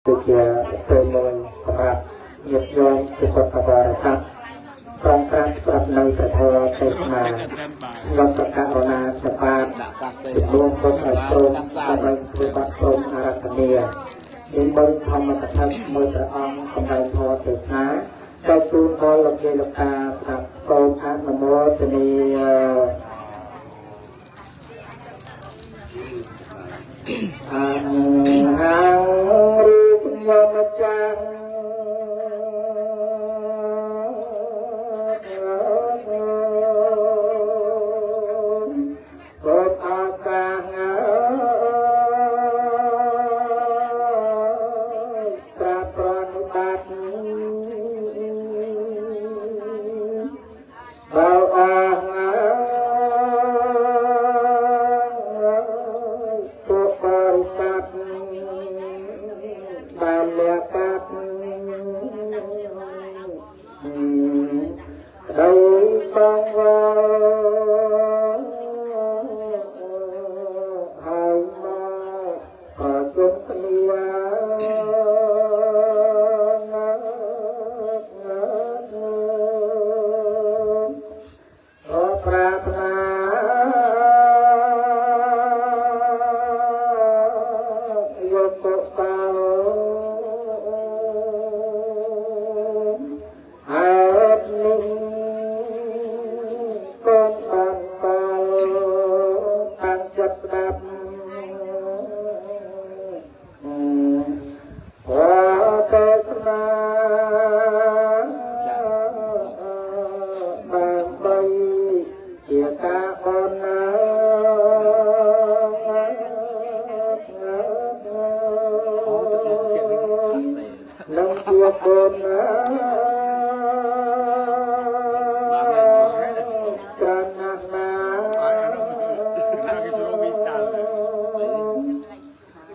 គឺជាពេលមួយសម្រាប់ញាតិញោមជាពុទ្ធបរិស័ទប្រងប្រាំស្រាប់នៅព្រះធម៌ទេសនាខ្ញុំប្រកាសរណាព្រះបាទជំនួសពុទ្ធឲ្យព្រមដើម្បីធ្វើបាត់ព្រមអារាធនានិមន្តធម្មកថាមួយព្រះអង្គសម្ដែងធម៌ទេសនាទៅជូនដល់លោកយាយលោកតាស្ដាប់សូមអនុមោទនាអង្ហរូបខ្ញុំម្ចាស់សូមឱកាសត្រាប្រណិប័តបើអងពួកបរិស័ទបានលះកាត់ដោយសង្វរហើយមកប្រជុំគ្នាអប្រាថ្នាយកកុសលហេតុនេះកូនបានតតាំងចិត្តស្ដាប់វទេសនាដើម្បីជាការបននឹងជាគុណច្រើនណាស់ណា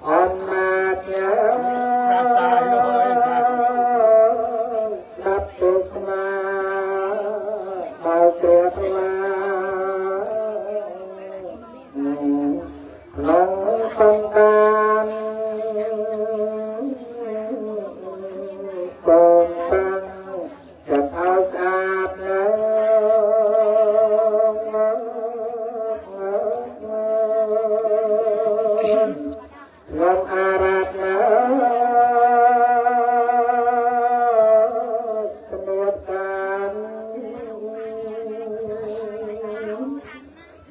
អមាត្យស្ដាប់ទេសនាបើជ្រះថ្លាក្នុងសង្ខារកូនតាំងចិត្តឲ្យស្អាតណាខ្ញុំអារាធនាគ្នាតាន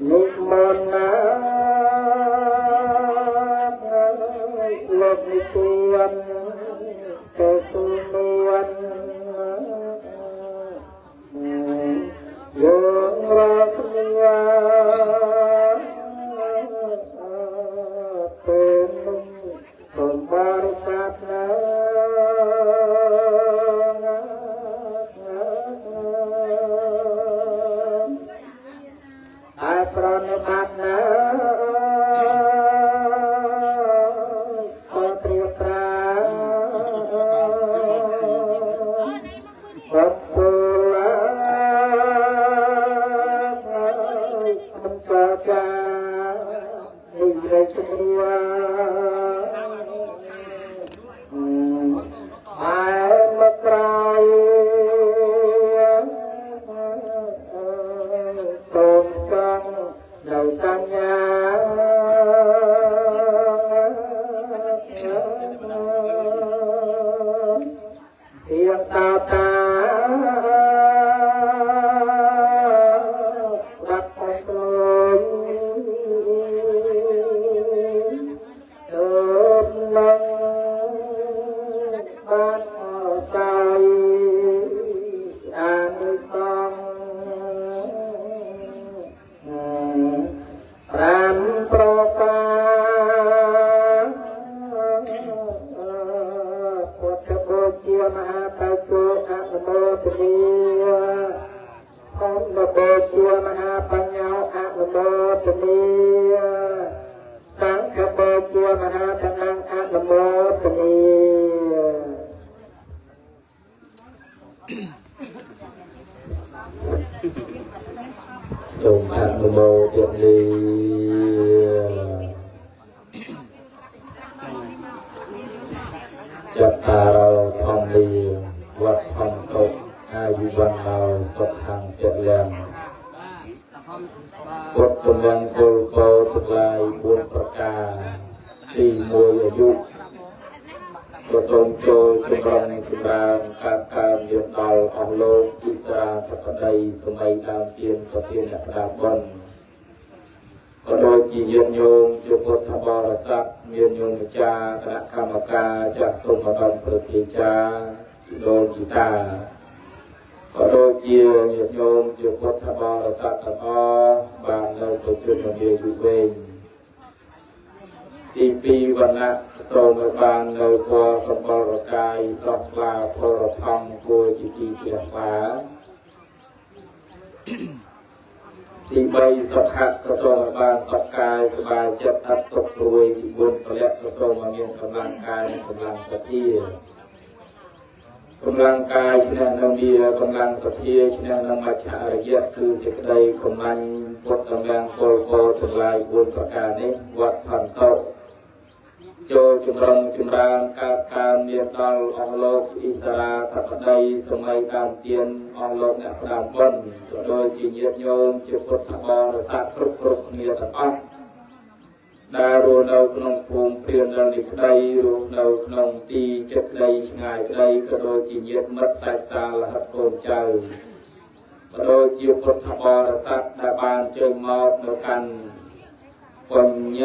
និមន្តណាលោកនិទានទេទូមានយើងរកគ្នាពេលនោះសូមបរិស័ទណាអាប្រណិប័តណាអត្រៀប្រាបពុលាមិនចាចានិយាយគ្នាអើមកក្រោយសូមចង់នៅសញ្ញាធាសោតាស្ដាប់ផងខ្លួនទើបនឹងបានអស័យអានិសង្សប្រាំប្រការពុទ្ធបូជាមហាបេជោអនុមោទនាធម្មបូជាមហាបញ្ញោអនុមោទនាសង្ឃបូជាមហាធនំអនុមោទនា សូមអនុមោទនា ចតារោធម្មាវត្ថន្តុអាយុវណ្ណោសុខੰពលំពុទ្ធមង្គលកោទាំងឡាយ4ប្រការទី1អាយុក៏សូមចូលចម្រុងចម្រើនកើតកើនមានដល់អស់លោកអិសរាធិបតីសម័យដើមទានប្រធានអ្នកផ្ដាបុណ្យក៏ដូចជាញាតិញោមជាពុទ្ធបរិស័ទមានញោមម្ចាស់គណៈកម្មការចាស់ទុំឧត្តមប្រធាចារ្យជីដូនជីតាក៏ដូចជាញាតិញោមជាពុទ្ធបរិស័ទទាំងអស់បាននៅប្រជុំនាយូរវែងទី2វណ្ណៈសូមឲ្យបាននៅពណ៌សម្បុរកាយស្រស់ថ្លាផរផង់គួរជាទីជ្រះថ្លាទី3សុខៈក៏សូមឲ្យបានសុខកាយសប្បាយចិត្តអត់ទុក្ខព្រួយទី4ពលៈក៏សូមឲ្យមានកម្លាំងកាយនិងកម្លាំងសទ្ធាកម្លាំងកាយឈ្នះនឹងវាកម្លាំងសទ្ធាឈ្នះនឹងមច្ឆរិយៈគឺសេចក្តីកំឡាញ់ពុទ្ធកម្លាំងពលកោទាំងឡាយ4ប្រការនេះវត្តផន្តោចូលចម្រុងចម្រើនកើតកើនមានដល់អស់លោកអិសរាធិបតីសម័យដើមទានអស់លោកអ្នកផ្ដាំបុណ្យក៏ដូចជាញាតិញោមជាពុទ្ធបរិស័ទគ្រប់គ្រប់គ្នាទាំងអស់ដែលរស់នៅក្នុងភូមិព្រាននេះក្តីរស់នៅក្នុងទីចិត្តក្តីឆ្ងាយក្តីក៏ដូចជាញាតិមិត្តសាច់សាលហិតកូនចៅក៏ដូចជាពុទ្ធបរិស័ទដែលបានជើញមកនៅកាន់បញ្ញ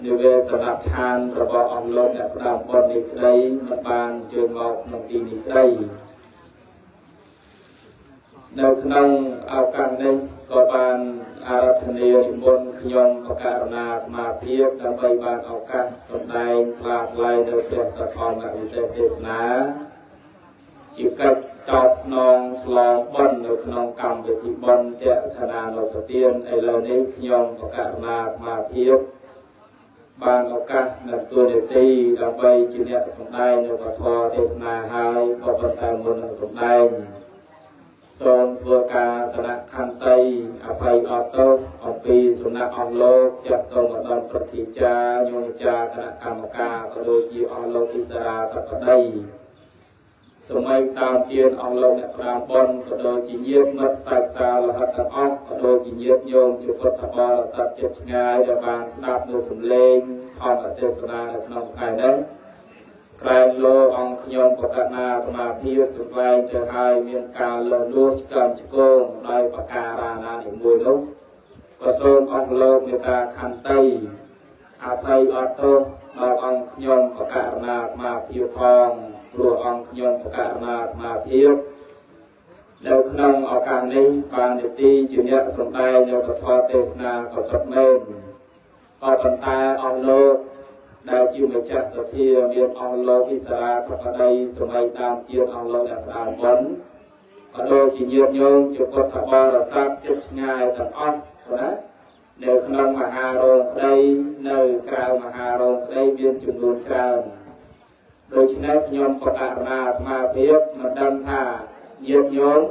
និវេសនដ្ឋានរបស់អង្គលោកអ្នកផ្ដាំបុណ្យនេះក្តីមិនបានជើញមកក្នុងទីនេះក្តីនៅក្នុងឱកាសនេះក៏បានអារាធនានិមន្តខ្ញុំបករណាអាត្មាភាពដើម្បីបានឱកាសសម្ដែងថ្លាថ្លែងនៅព្រះសទ្ធម្មវិសេសទេសនាជាកិច្ចតបស្នងឆ្លងបុណ្យនៅក្នុងកម្មវិធីបុណ្យតេខណានុប្រទានឥឡូវនេះខ្ញុំបករណាអាត្មាភាពបានឱកាសនៅទូនាទីដើម្បីជាអ្នកសម្ដែងនៅពធទេសនាហើយក៏ប៉ុន្តែមុននឹងសម្ដែងសូមធ្វើការសនខន្តីអភ័យអត់ទោសអំពីសំណាក់អង្គលោកចាស់ទុំឧត្តមប្រធាចារ្យញោមចារគណៈកម្មការក៏ដូចជាអង្គលោកអិសរាធិបតីសម័យតាមទានអង្គលោកអ្នកប្រាំបុណ្យក៏ដូចជាញាតិមិត្តសាច់សាលហិតទាំងអស់ក៏ដូចជាញាតិញោមជាពុទ្ធបរិស័ទចិត្តឆ្ងាយដែលបានស្ដាប់នូវសំឡេងធម្មទេសនានៅក្នុងថ្ងៃនេះក្រែងលោកអង្គខ្ញុំបកណាអាត្មាភាពសម្ដែងទៅហើយមានការលឺលួសឆ្កំឆ្គងដោយប្រការណានីមួយនោះក៏សូមអង្គលោកមេត្តាខន្តីអភ័យអត់ទោសដល់អង្គខ្ញុំបករណាអាត្មាភាពផងព្រោះអង្គខ្ញុំបករណាអាត្មាភាពនៅក្នុងឱកាសនេះបាននីតិជាអ្នកសម្ដែងនៅពធទេសនាក៏ពិតមែនក៏ប៉ុន្តែអង្គលោកដែលជាម្ចាស់សទ្ធាមានអង្គលោកអិសរាធិបតីសម័យដើមទានអង្គលោកអ្នកផ្ដាំបុណ្យក៏ដូចជាញាតិញោមជាពុទ្ធបរិស័ទចិត្តឆ្ងាយទាំងអស់ណានៅក្នុងមហារោងក្តីនៅក្រៅមហារោងក្តីមានចំនួនច្រើនដូច្នេះខ្ញុំបករណាអាត្មាភាពមិនដឹងថាញាតិញោម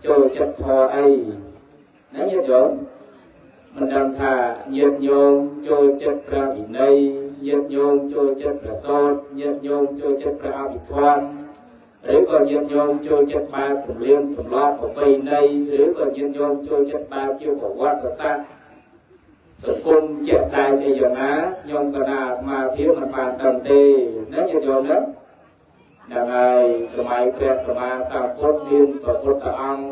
ចូលចិត្តធម៌អីណាញាតិញោមមិនដឹងថាញាតិញោមចូលចិត្តព្រះវិន័យញាតិញោមចូលចិត្តព្រះសូត្រញាតិញោមចូលចិត្តព្រះអភិធម្មឬក៏ញាតិញោមចូលចិត្តបែបទំនៀមទម្លាប់ប្រពៃណីឬក៏ញាតិញោមចូលចិត្តបែបជាប្រវត្តិសាស្ត្រសង្គមជាក់ស្ដែងអីយ៉ាងណាខ្ញុំកណាអាត្មាភាពមិនបានដឹងទេណាញាតិញោមណាហ្នឹងហើយសម័យព្រះសម្មាសម្ពុទ្ធមានព្រះពុទ្ធអង្គ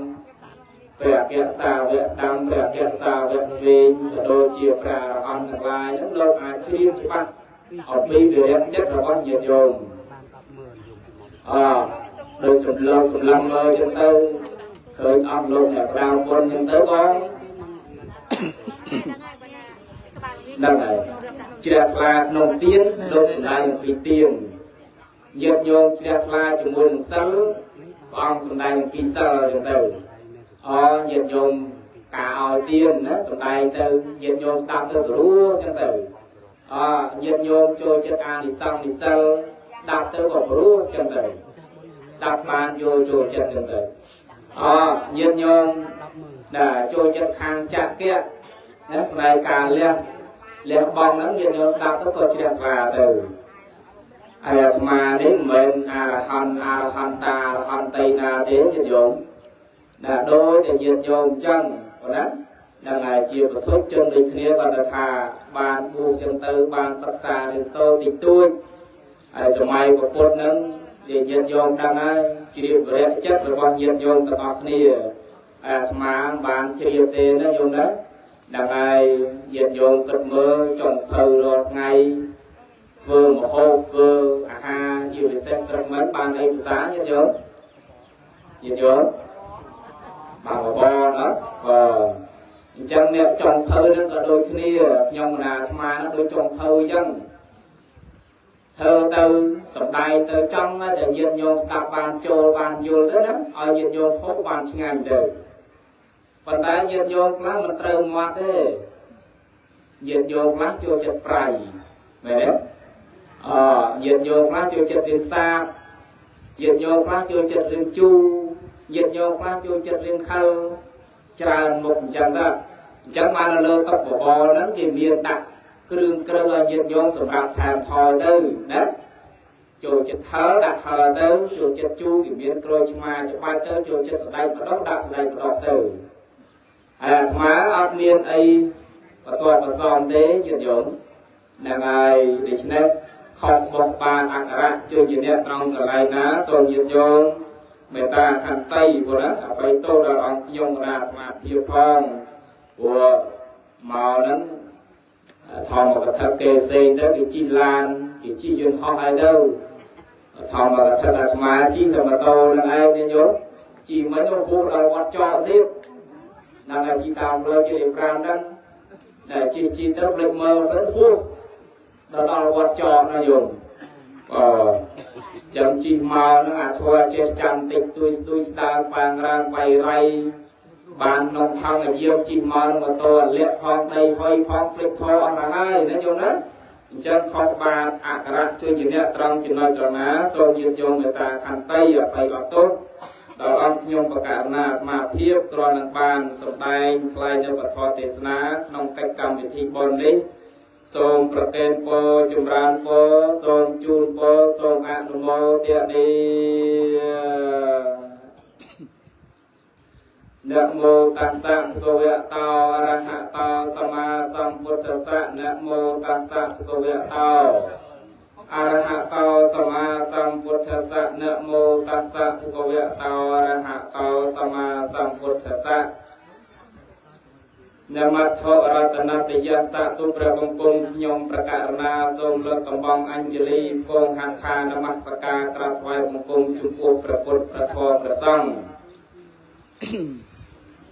ព្រះអគ្គសាវកស្ដាំព្រះអគ្គសាវកឆ្វេងក៏ដូចជាព្រះអរហន្តទាំងឡាយហ្នឹងលោកអាចជ្រាបច្បាស់អំពីវិរិយចិត្តរបស់ញាតិញោមអដោយសម្លឹងសម្លឹងមើលចឹងទៅឃើញអស់លោកអ្នកប្រាវបុណ្យចឹងទៅបងហ្នឹងហើយជ្រះថ្លាក្នុងទានលោកសម្ដែងអំពីទានញាតិញោមជ្រះថ្លាជាមួយនឹងសិលព្រះអង្គសម្ដែងអំពីសិលចឹងទៅអញាតិញោមការឲ្យទានណាសម្ដែងទៅញាតិញោមស្ដាប់ទៅព្រោះចឹងទៅអញាតិញោមចូលចិត្តអានិសង្សនិសិលស្ដាប់ទៅក៏ព្រោះចឹងទៅស្ដាប់បានយល់ចូលចិត្តចឹងទៅអញាតិញោមណាចូលចិត្តខាងចក្រៈណាផ្នែកការលះលះបង់ហ្នឹងញាតិញោមស្ដាប់ទៅក៏ជ្រះថ្លាទៅហើយអាត្មានេះមិនមែន ហន្តអរហន្តាអរហន្តីណាទេញាតិញោមណាដោយតែញាតិញោមអញ្ចឹងណាហ្នឹងហើយជាពុទ្ធជនដូចគ្នាគាត់ថាបានបួសចឹងទៅបានសិក្សារៀនសូត្រតិចតួចហើយសម័យពុទ្ធហ្នឹងញាតិញោមដឹងហើយជ្រាបវរៈចិត្តរបស់ញាតិញោមទាំងអស់គ្នាអាត្មាបានជ្រាបទេណាញោមណាហ្នឹងហើយញាតិញោមគិតមើលចុងភៅរាល់ថ្ងៃធ្វើម្ហូបធ្វើអាហារជាពិសេសព្រឹកមិនបានអីភាសាញាតិញោមញាតិញោមបានបបរណាបាទអញ្ចឹងអ្នកចុងភៅនឹងក៏ដូចគ្នាខ្ញុំណាអាត្មានឹងដូចចុងភៅអញ្ចឹងធ្វើទៅសំដែងទៅចង់តែញាតិញោមស្ដាប់បានចូលបានយល់ទៅណាឲ្យញាតិញោមហូបបានឆ្ងាញ់ទៅប៉ុន្តែញាតិញោមខ្លះមិនត្រូវមាត់ទេញាតិញោមខ្លះចូលចិត្តប្រៃមែនទេអញាតិញោមខ្លះចូលចិត្តរឿងសាបញាតិញោមខ្លះចូលចិត្តរឿងជូរញាតិញោមខ្លះចូលចិត្តរឿងខិលច្រើនមុខអញ្ចឹងទៅអញ្ចឹងបាននៅលើតុបបរហ្នឹងគេមានដាក់គ្រឿងគ្រឿងឲ្យញាតិញោមសម្រាប់ថែមថយទៅណាចូលចិត្តហិលដាក់ហិលទៅចូលចិត្តជូរគេមានក្រូចឆ្មាច្បាច់ទៅចូលចិត្តសណ្ដែកម្ដុះដាក់សណ្ដែកម្ដុះទៅហើយអាត្មាអត់មានអីបន្ទាប់បន្សំទេញាតិញោមហ្នឹងហើយដូច្នេះខុសបោះបានអក្ខរៈជួយជាអ្នកត្រង់កន្លែងណាសូមញាតិញោមមេត្តាខន្តីព្រោះណាអភ័យទោសដល់អង្គខ្ញុំកណាអាត្មាភាពផងព្រោះមកហ្នឹងធម្មកថាគេផ្សេងទៅគេជិះឡានគេជិះយន្តហោះហើយទៅធម្មកថាអាត្មាជិះតែម៉ូតូនឹងឯងញាតិញោមជិះមិញទៅហួសដល់វត្តចកទៀតហ្នឹងហើយជិះតាមផ្លូវជា5ហ្នឹងតែជិះទៅភ្លេចមើលទៅហួសដល់វត្តចកណាញោមអចាំជិះមកហ្នឹងអាធွာចេះចាំតិចទួយស្ទួយស្ដើងប៉ាងរាងបៃរៃបាននំថងអាយាមជិះមកនឹងម៉ូតូលាក់ផងដីហុយផងភ្លេចធေါ်អស់ទៅហើយណាញោមណាអញ្ចឹងខុសបាទអក្ខរៈជួយជាអ្នកត្រង់ចំណុចត្រណាសូមញាតិញោមមេត្តាខន្តីអភ័យអត់ទោសដល់អង្គខ្ញុំបកករណាអាត្មាភាពគ្រាន់នឹងបានសម្ដែងថ្លែងនៅពធទេសនាក្នុងកិច្ចកម្មវិធីបុណ្យនេះសូមប្រគេនពរចម្រើនពរសូមជូនពរសូមអនុមោទនានមោតស្សៈភគវៈតោអរហតោសម្មាសម្ពុទ្ធស្សៈនមោតស្សៈភគវៈតោអរហតោសម្មាសម្ពុទ្ធស្សៈនមោតស្សៈភគវៈតោអរហតោសម្មាសម្ពុទ្ធស្សៈនមត្ថរតនតយសៈទុព្រះបង្គំខ្ញុំប្រកាសណាសូមលើកកំបងអញ្ជលីពងហត្ថានមស្ការក្រាបថ្វាយបង្គំចំពោះព្រះពុទ្ធព្រះធម៌ព្រះសង្ឃ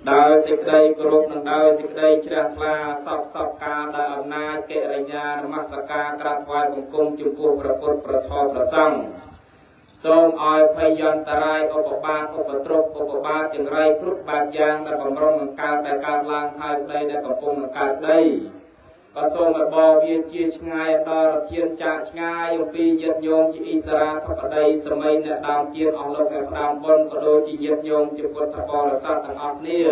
ដោយសេចក្តីគោរពនិងដោយសេចក្តីជ្រះថ្លាសពសពការដោយអំណាចកិរិយានមស្ការក្រាបថ្វាយបង្គំចំពោះព្រះពុទ្ធព្រះធម៌ព្រះសង្ឃសូមឲ្យភយន្តរាយឧបបាទឧបទ្រពឧបបាទចង្រៃគ្រប់បែបយ៉ាងដែលបំរុងនឹងកើតដែលកើតឡើងហើយក្តីដែលកំពុងនឹងកើតក្តីក៏សូមឲ្យបវាជាឆ្ងាយដល់រធានចាកឆ្ងាយអំពីញាតិញោមជាអិសរាធិបតីសម័យអ្នកដើមទៀនអស់លោកអ្នកផ្ដើមបុណ្យក៏ដូចជាញាតិញោមជាពុទ្ធបរិស័ទទាំងអស់គ្នា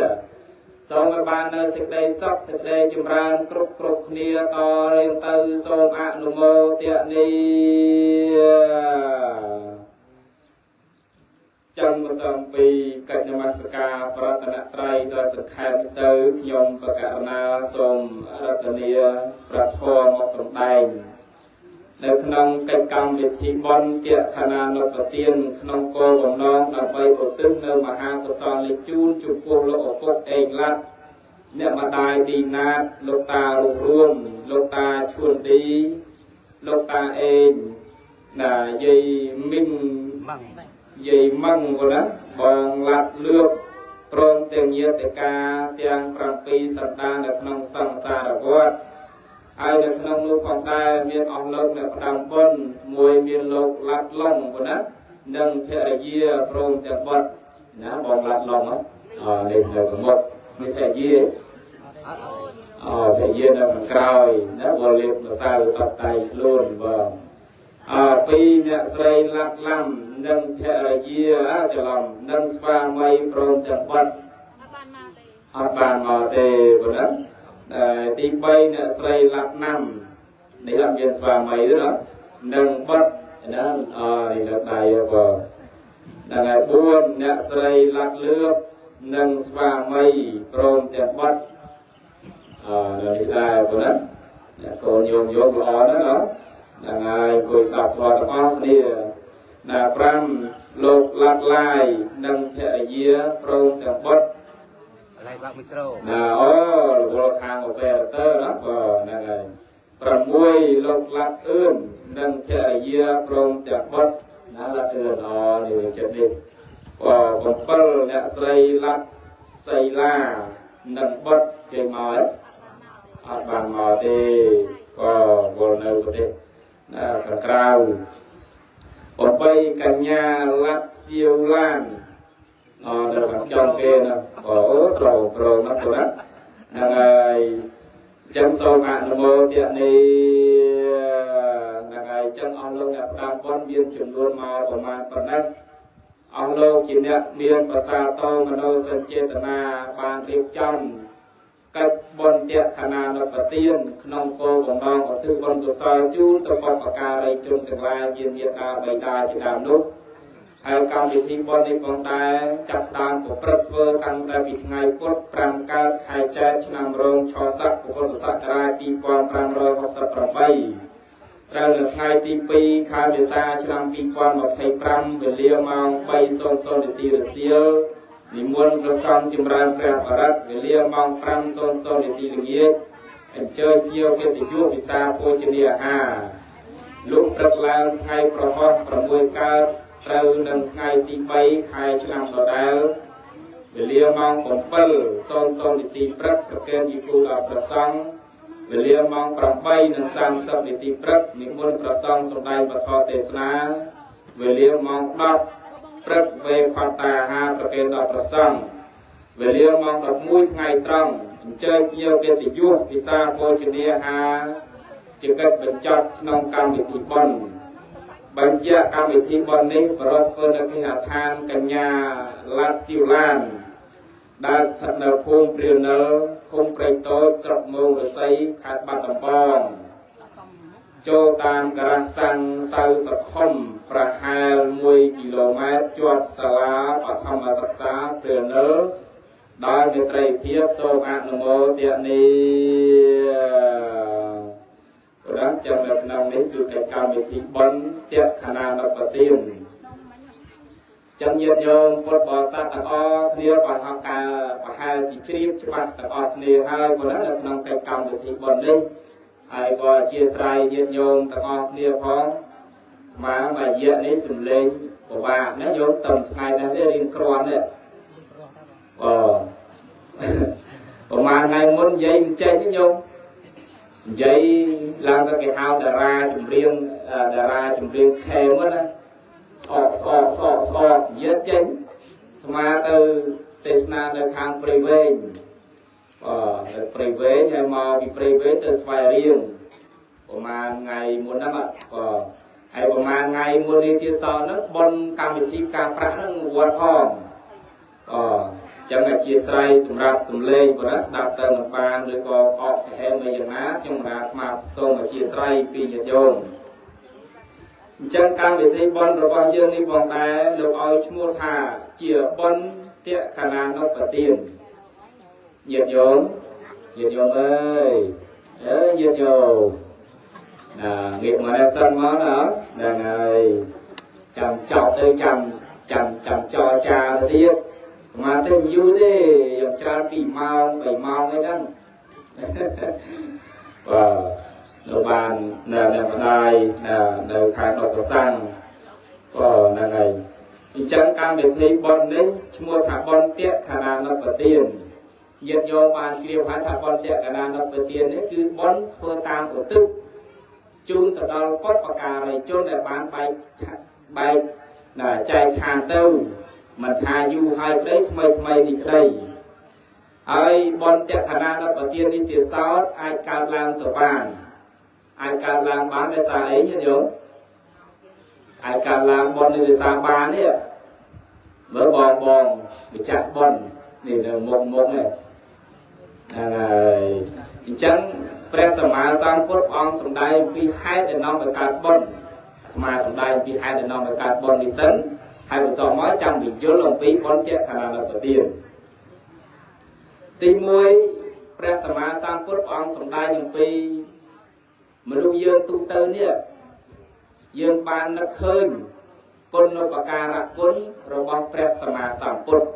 សូមឲ្យបាននៅសេចក្តីសុខសេចក្តីចម្រើនគ្រប់គ្រប់គ្នាតរៀងទៅសូមអនុមោទនាចឹងបន្តពីកិច្ចនមស្ការប្រតនត្រ័យដោយសង្ខេបទៅខ្ញុំបកករណាសូមរតនាព្រះធម៌មកសម្ដែងនៅក្នុងកិច្ចកម្មវិធីបុណ្យទាខណានុបទានក្នុងគោលបំណងដើម្បីឧទ្ទិសនៅមហាកុសលនេះជូនចំពោះលោកឪពុកអេងឡាត់អ្នកម្ដាយឌីណាតលោកតារុងរួមលោកតាឈួនឌីលោកតាអេងណាយាយមីងយាយម៉ឹងក៏ណាបងឡាត់លឿបព្រមទាំងញាតិកាទាំង7សន្តាននៅក្នុងសង្សារវដ្តហើយនៅក្នុងនោះផងដែរមានអស់លោកអ្នកផ្ដាំបុណ្យមួយមានលោកឡាត់ឡុងប៉ុណ្ណានិងភរិយាព្រមទាំងបុត្រណាបងឡាត់ឡុងអនេះនៅខាងមុខនេះភរិយាអភរិយានៅខាងក្រោយណាវល់លេបម្សៅតបតែងខ្លួនបងអពីអ្នកស្រីឡាត់ឡាំនិងភរិយាច្រឡំនិងស្វាមីព្រមទាំងបុត្រអត់បានមកទេប៉ុណ្ណាទី3អ្នកស្រីឡាត់ណាំនេះអត់មានស្វាមីទេណានិងបុត្រ ណាអនេះលើកដៃបងហ្នឹងហើយ4អ្នកស្រីឡាត់លឿបនិងស្វាមីព្រមទាំងបុត្រអនៅនេះដែរបងណាអ្នកកូនញោមយោមល្អណាស់ណាហ្នឹងហើយអង្គុយស្ដាប់ធម៌ទាំងអស់គ្នាណា5លោកឡាត់ឡាយនិងភរិយាព្រមទាំងបុត្រ ឡៃបាក់មីក្រូ ណាអូរវល់ខាងអូប៉េរ៉ាទ័រណាបាទហ្នឹងហើយ6លោកឡាត់អឿននិងភរិយាព្រមទាំងបុត្រណាឡាត់អឿនអូនេះវាចិត្តនេះបាទ7អ្នកស្រីឡាត់សីឡានិងបុត្រចេញមកហ៎អត់បានមកទេបាទវល់នៅប្រទេសណាខាងក្រៅ8កញ្ញាឡាត់សៀវឡានអនៅខាងចុងគេណាអូត្រូវប្រងណាស់ណាហ្នឹងហើយអញ្ចឹងសូមអនុមោទនាហ្នឹងហើយអញ្ចឹងអស់លោកអ្នកផ្ដាំបុណ្យមានចំនួនមកប្រមាណប៉ុណ្ណេះអស់លោកជាអ្នកមានប្រសាទោមโนសញ្ចេតនាបានរៀបចំកិច្ចបុណ្យតខណានុបទានក្នុងគោលបំណងឧទ្ទិសបុណ្យកុសលជូនទៅបុព្វការីជនទាំងឡាយមានមេត្តាបិតាជាដើមនោះហើយកម្មវិធីបុណ្យនេះផងដែរចាប់ដើមប្រព្រឹត្តធ្វើតាំងតែពីថ្ងៃពុធ5កើតខែចែកឆ្នាំរោងឆស័កពុទ្ធសករាជ2568ត្រូវនៅថ្ងៃទី2ខែមេសាឆ្នាំ2025វេលាម៉ោង3:00នាទីរសៀលនិមន្តព្រះសង្ឃចម្រើនព្រះបរិត្តវេលាម៉ោង5:00នាទីល្ងាចអញ្ជើញភ្ញៀវកិត្តិយសវិសាភោជនីយអាហារលោកព្រឹកឡើងថ្ងៃប្រហោះ6កើតត្រូវនឹងថ្ងៃទី3ខែឆ្នាំដដែលវេលាម៉ោង7:00នាទីព្រឹកប្រគេនយីគូដល់ព្រះសង្ឃវេលាម៉ោង8:30នាទីព្រឹកនិមន្តព្រះសង្ឃសម្ដែងពធទេសនាវេលាម៉ោង10ព្រឹកវេផតាអាហារប្រគេនដល់ព្រះសង្ឃវេលាម៉ោង11ថ្ងៃត្រង់អញ្ជើញភ្ញៀវកិត្តិយសវិសាភោជនីយអាហារជាកិច្ចបញ្ចប់ក្នុងកម្មវិធីបុណ្យបញ្ជាក់កម្មវិធីបុណ្យនេះប្រារព្ធធ្វើនៅគេហដ្ឋានកញ្ញាឡាស៊ីវឡានដែលស្ថិតនៅភូមិព្រាលនិលឃុំព្រៃតូចស្រុកមោងរស័យខេត្តបាត់ដំបងចូលតាមការ៉ាសាំងសៅសខុមប្រហែល1គីឡូម៉ែត្រជាប់សាលាបឋមសិក្សាព្រាលនិលដោយមេត្រីភាពសូមអនុមោទនាព្រះចាំនៅក្នុងនេះគឺកិច្ចកម្មវិធីបុណ្យតខណានុបទានចឹងញាតិញោមពុទ្ធបរិស័ទទាំងអស់គ្នាប្រហែលការប្រហែលជាជ្រាបច្បាស់ទាំងអស់គ្នាហើយប៉ុណ្ណានៅក្នុងកិច្ចកម្មវិធីបុណ្យនេះហើយក៏អធិស្ឋានញាតិញោមទាំងអស់គ្នាផងមកមួយរយៈនេះសំលេងពិបាកណាញោមតំថ្ងៃនេះវារៀងគ្រាន់នេះអូប្រហែលថ្ងៃមុននិយាយមិនចេញទេញោមនិយាយឡើងទៅគេហៅតារាចម្រៀងតារាចម្រៀងខេមុនណាស្អកស្អកស្អកស្អកនិយាយចេញអាត្មាទៅទេសនានៅខាងព្រៃវែងបាទទៅព្រៃវែងហើយមកពីព្រៃវែងទៅស្វាយរៀងប្រហែលថ្ងៃមុនហ្នឹងបាទហើយប្រហែលថ្ងៃមុននេះទៀតសោះហ្នឹងបុណ្យកម្មវិធីការប្រាក់ហ្នឹងវត្តផងអចឹងអធិស្ឋានសម្រាប់សំលេងបរិស្ដាប់ទៅមិនបានឬក៏អកហែមអីយ៉ាងណាខ្ញុំរាអាត្មាសូមអធិស្ឋានពីញាតិញោមអញ្ចឹងកម្មវិធីបុណ្យរបស់យើងនេះបងដែរលោកឲ្យឈ្មោះថាជាបុណ្យតខណានុបទានញាតិញោមញាតិញោមអើយអើយញាតិញោមណាងាកមកនេះសិនមកណាហ្នឹងហើយចាំចប់ទៅចាំចាំចាំចរចាទៅទៀតប្រហែលទេយូរទេយ៉ាងច្រើន2ម៉ោង3ម៉ោងអីហ្នឹងបាទនៅបាននៅអ្នកម្ដាយនៅខេត្តដកសាំងក៏ហ្នឹងហើយអញ្ចឹងកម្មវិធីបុណ្យនេះឈ្មោះថាបុណ្យតខណានុបទានញាតិញោមបានជ្រាបហើយថាបុណ្យតខណានុបទាននេះគឺបុណ្យធ្វើតាមឧទ្ទិសជូនទៅដល់បុព្វការីជនដែលបានបែកបែកណាចែកឋានទៅមិនថាយូរហើយក្តីថ្មីថ្មីនេះក្តីហើយបុណ្យតខណានុបទាននេះទៀតសោតអាចកើតឡើងទៅបានអាចកើតឡើងបានដោយសារអីញាតិញោមអាចកើតឡើងបុណ្យនេះដោយសារបាននេះមើលបងបងម្ចាស់បុណ្យនេះនៅមុខមុខនេះហ្នឹងហើយអញ្ចឹងព្រះសម្មាសម្ពុទ្ធអង្គសម្ដែងពីហេតុដែលនាំឲ្យកើតបុណ្យ អាត្មាសម្ដែងពីហេតុដែលនាំឲ្យកើតបុណ្យនេះសិនហើយបន្ទាប់មកចាំបញ្យល់អំពីបុណ្យតក្ខណានុបទានទី1ព្រះសម្មាសម្ពុទ្ធព្រះអង្គសម្ដែងអំពីមនុស្សយើងទូទៅនេះយើងបាននឹកឃើញគុណូបការៈគុណរបស់ព្រះសម្មាសម្ពុទ្ធ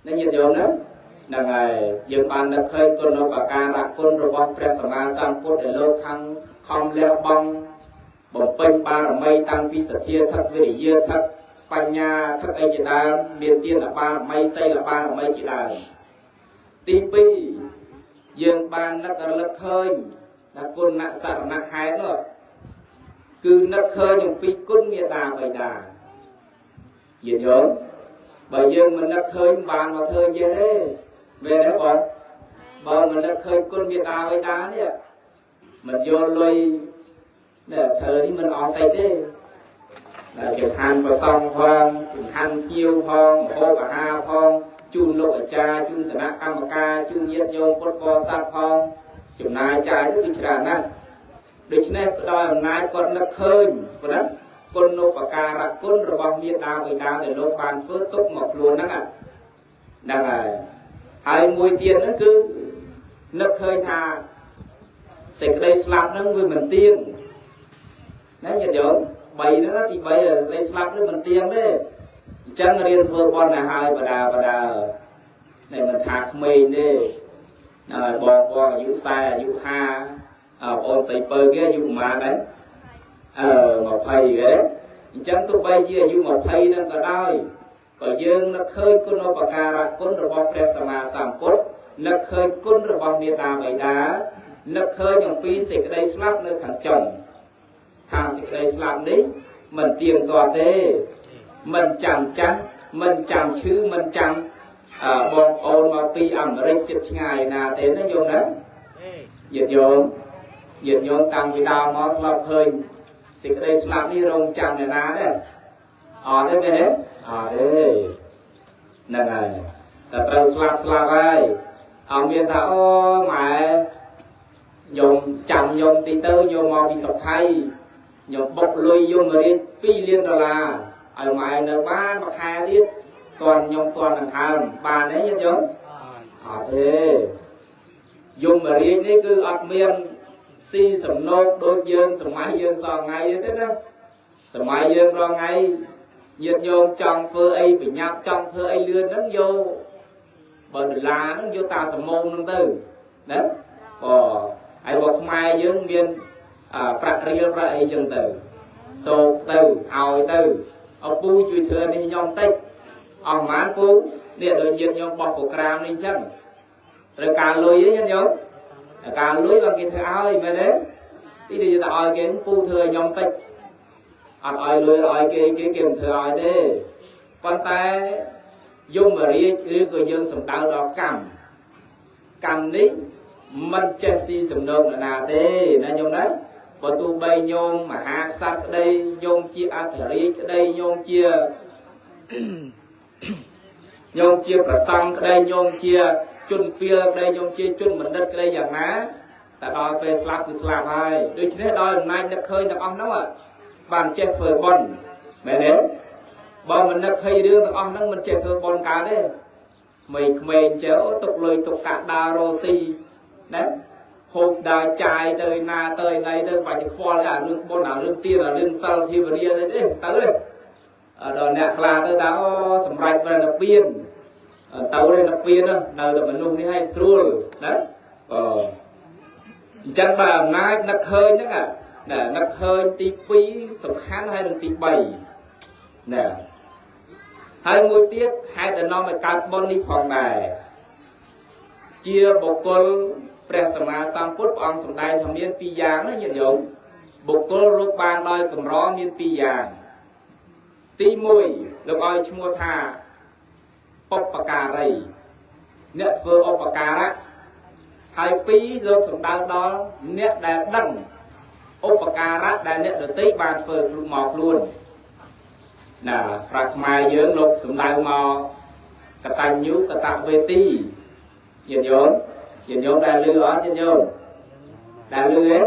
ណាញាតិញោមណាហ្នឹងហើយយើងបាននឹកឃើញគុណូបការៈគុណរបស់ព្រះសម្មាសម្ពុទ្ធដែលលោកខាងខំលះបង់បំពេញបារមីតាំងពីសទ្ធាធិវិរិយាធិបញ្ញាធិអីជាដើមមានទានបារមីសីលបារមីជាដើមទី2យើងបាននឹករលឹកឃើញថាគុណសរណហេតុនោះគឺនឹកឃើញអំពីគុណមេដាបិតាញាតិញោមបើយើងមិននឹកឃើញបានមកធ្វើចេះទេមែនទេបងបើមិននឹកឃើញគុណមេដាបិតានេះមិនយកលុយនេះធ្វើនេះមិនអស់តិចទេដែលចង្ហាន់ប្រសង់ផងចង្ហាន់ភ្ញៀវផងម្ហូបអាហារផងជូនលោកអាចារ្យជូនគណៈកម្មការជូនញាតិញោមពុទ្ធបរិស័ទផងចំណាយចាយទៅគឺច្រើនណាស់ដូច្នេះដោយអំណាចគាត់នឹកឃើញប៉ុណ្ណាគុណូបការៈគុណរបស់មេដាបិតាដែលលោកបានធ្វើទុកមកខ្លួនហ្នឹងហ្នឹងហើយហើយមួយទៀតហ្នឹងគឺនឹកឃើញថាសេចក្តីស្លាប់ហ្នឹងវាមិនទៀងណាញាតិញោម3ហ្នឹងទី3សេចក្តីស្លាប់ហ្នឹងមិនទៀងទេអញ្ចឹងរៀនធ្វើបុណ្យឲ្យហើយបដាបដានេះមិនថាក្មេងទេហើយបងបងអាយុ40អាយុ50បងអូនស្រីពៅគេអាយុប្រហែលដែរ20គេអញ្ចឹងទោះបីជាអាយុ20ហ្នឹងក៏ដោយក៏យើងនឹកឃើញគុណូបការៈគុណរបស់ព្រះសម្មាសម្ពុទ្ធនឹកឃើញគុណរបស់មេដាបិតានឹកឃើញអំពីសេចក្តីស្លាប់នៅខាងចុងថាសេចក្តីស្លាប់នេះមិនទៀងទាត់ទេមិនចាំចាស់មិនចាំឈឺមិនចាំបងប្អូនមកពីអាមេរិកជិតឆ្ងាយណាទេណាញោមណាញាតិញោមញាតិញោមតាំងពីដើមមកធ្លាប់ឃើញសេចក្តីស្លាប់នេះរងចាំអ្នកណាទេអត់ទេមែនទេអត់ទេហ្នឹងហើយតែត្រូវស្លាប់ស្លាប់ហើយអត់មានថាអូម៉ែញោមចាំញោមទីទៅញោមមកពីស្រុកថៃញោមបុកលុយយមរាជ2លានដុល្លារឲ្យម៉ែនៅបានមួយខែទៀតតន់ញោមតន់ដង្ហើមបានទេញាតិញោមអត់ទេយមរាជនេះគឺអត់មានស៊ីសំណោកដូចយើងសម័យយើងសងថ្ងៃទេណាសម័យយើងរាល់ថ្ងៃញាតិញោមចង់ធ្វើអីប្រញាប់ចង់ធ្វើអីលឿនហ្នឹងយកបើដុល្លារហ្នឹងយកតាសមងហ្នឹងទៅណាអូហើយបើខ្មែរយើងមានប្រាក់រៀលប្រាក់អីចឹងទៅសោកទៅឲ្យទៅឪពូជួយធ្វើនេះខ្ញុំតិចអស់ប្រហែលពូនេះដូចញាតិញោមបោះប្រូក្រាមនេះអញ្ចឹងត្រូវការលុយទេញាតិញោមការលុយបានគេធ្វើឲ្យមែនទេទីនេះទៅឲ្យគេពូធ្វើឲ្យខ្ញុំតិចអត់ឲ្យលុយឲ្យគេគេគេមិនធ្វើឲ្យទេប៉ុន្តែយមរាជឬក៏យើងសំដៅដល់កម្មកម្មនេះមិនចេះស៊ីសំណងនរណាទេណាញោមណាបើទោះបីញោមមហាក្សត្រក្តីញោមជាអធិរាជក្តីញោមជាញោមជាប្រសង់ក្តីញោមជាជនពីលក្តីញោមជាជនបណ្ឌិតក្តីយ៉ាងណាតែដល់ពេលស្លាប់គឺស្លាប់ហើយដូច្នេះដោយអំណាចនឹកឃើញទាំងអស់ហ្នឹងបានចេះធ្វើបុណ្យមែនទេបើមិននឹកឃើញរឿងទាំងអស់ហ្នឹងមិនចេះធ្វើបុណ្យកើតទេក្មេងៗចេះទុកលុយទុកកាក់ដើររស់ស៊ីណាហូបដើរចាយទៅណាទៅណីទៅបាច់ខ្វល់អារឿងបុណ្យអារឿងទានអារឿងសិលភាវនាទៅទេទៅទេដល់អ្នកខ្លះទៅថាអូសម្រេចព្រះនិព្វានទៅទេនិព្វាននៅតែមនុស្សនេះឲ្យស្រួលណាអអញ្ចឹងបើអំណាចនឹកឃើញហ្នឹងណានឹកឃើញទី2សំខាន់ហើយនឹងទី3ណាហើយមួយទៀតហេតុដែលនាំឲ្យកើតបុណ្យនេះផងដែរជាបុគ្គលព្រះសម្មាសម្ពុទ្ធព្រះអង្គសម្ដែងថាមានពីរយ៉ាងណាញាតិញោមបុគ្គលរកបានដោយកម្រមានពីរយ៉ាងទី1លោកឲ្យឈ្មោះថាបុព្វការីអ្នកធ្វើឧបការៈហើយ2លោកសំដៅដល់អ្នកដែលដឹងឧបការៈដែលអ្នកដទៃបានធ្វើមកខ្លួនណាប្រាជ្ញខ្មែរយើងលោកសំដៅមកកតញ្ញូកតវេទីញាតិញោមញាតិញោមដែលលឺអត់ញាតិញោមដែលលឺទេ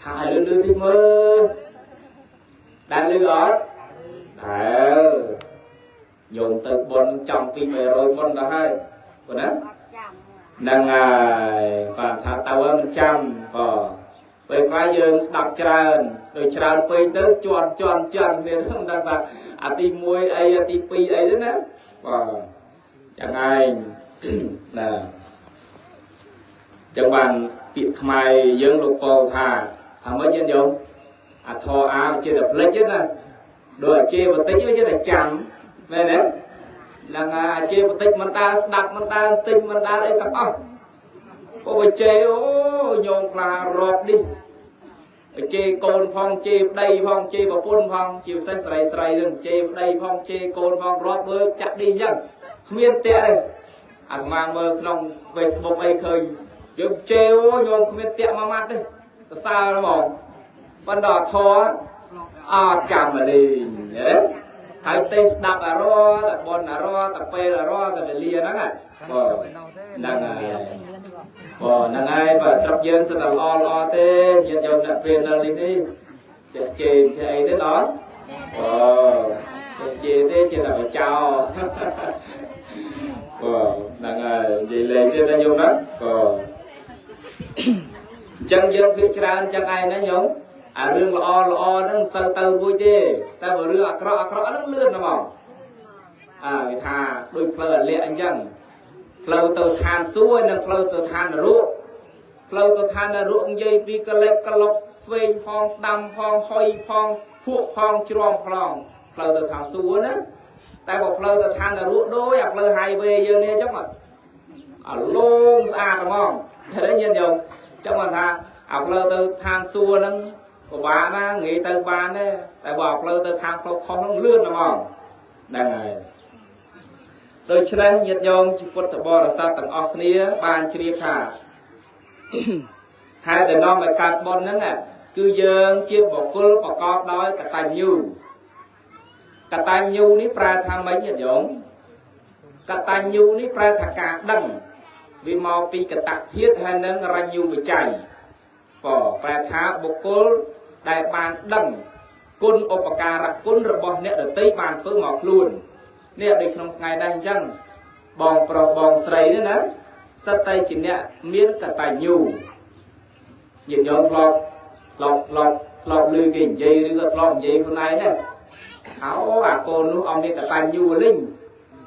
ថាឲ្យលឺលឺតិចមើល ដែលលឺអត់ដែលញោមទៅប៉ុនចំពី300ប៉ុនដល់ហើយប៉ុណ្ណាហ្នឹងហើយគាត់ថាទៅមិនចាំបងពេលខ្លះយើងស្ដាប់ច្រើនដូចច្រើនពេកទៅជន់ជន់ជន់គ្នាទៅមិនដឹងថាអាទី1អីអាទី2អីទៅណាបាទចឹងឯងណាចឹងបានពាក្យខ្មែរយើងលោកពោថាថាម៉េចញាតិញោមអាធអាវាជាតែផ្លិចទេណាដូចអាជេបន្តិចវាជាតែចាំមែនទេហ្នឹងអាជេបន្តិចមិនដើរស្ដាប់មិនដើរទិញមិនដើរអីទាំងអស់ពួកវាជេអូញោមខ្លះរាប់នេះជេកូនផងជេប្តីផងជេប្រពន្ធផងជាពិសេសស្រីស្រីនឹងជេប្តីផងជេកូនផងរាប់មើលចាក់នេះអញ្ចឹងគ្មានតាក់ទេអាត្មាមើលក្នុង Facebook អីឃើញយើងជេអូញោមគ្មានតាក់មួយម៉ាត់ទេសរសើរហ្មងប៉ុន្តែធរអត់ចាំមកលេងណាហើយទេស្ដាប់អារតែបនអារតែពេលអារតែវេលាហ្នឹងបាទហ្នឹងហើយបាទហ្នឹងហើយបាទស្រុកយើងសិតតែល្អល្អទេញាតិញោមអ្នកពេលនៅនេះនេះចេះជេរចេះអីទេដល់បាទចេះជេរទេចេះតែបចោបាទហ្នឹងហើយនិយាយលេងទេណាញោមណាបាទអញ្ចឹងយើងភាកច្រើនអញ្ចឹងឯងណាញោមអារឿងល្អល្អហ្នឹងមិនសូវទៅរួចទេតែបើរឿងអាក្រក់អាក្រក់ហ្នឹងលឿនហ្មងអើវាថាដូចផ្លូវអាលក្ខអញ្ចឹងផ្លូវទៅឋានសួគ៌និងផ្លូវទៅឋាននរកផ្លូវទៅឋាននរកនិយាយពីកលេបកលុកឆ្វេងផងស្ដាំផងហុយផងភក់ផងជ្រំផងផ្លូវទៅឋានសួគ៌ណាតែបើផ្លូវទៅឋាននរកដូចអាផ្លូវ highway យើងនេះអញ្ចឹងអាលងស្អាតហ្មងតែញាតិញោមចឹងគាត់ថាអាផ្លូវទៅឋានសួគ៌ហ្នឹងពិបាកណាងាយទៅបានទេតែបើផ្លូវទៅខាងផ្លូវខុសហ្នឹងលឿនហ្មងហ្នឹងហើយដូច្នេះញាតិញោមជាពុទ្ធបរិស័ទទាំងអស់គ្នាបានជ្រាបថាហេតុដែលនាំឲ្យកើតបុណ្យហ្នឹងគឺយើងជាបុគ្គលប្រកបដោយកតញ្ញូកតញ្ញូនេះប្រែថាម៉េចញាតិញោមកតញ្ញូនេះប្រែថាការដឹងវាមកពីកតធាតុហើយនឹងរញ្ញូវិច័យក៏ប្រែថាបុគ្គលដែលបានដឹងគុណឧបការៈគុណរបស់អ្នកដទៃបានធ្វើមកខ្លួននេះដូចក្នុងថ្ងៃនេះអញ្ចឹងបងប្រុសបងស្រីនេះណាសិតតែជាអ្នកមានកតញ្ញូញាតិញោមធ្លាប់ធ្លាប់ធ្លាប់ធ្លាប់ឮគេនិយាយឬក៏ធ្លាប់និយាយខ្លួនឯងណាអោអាកូននោះអត់មានកតញ្ញូលីង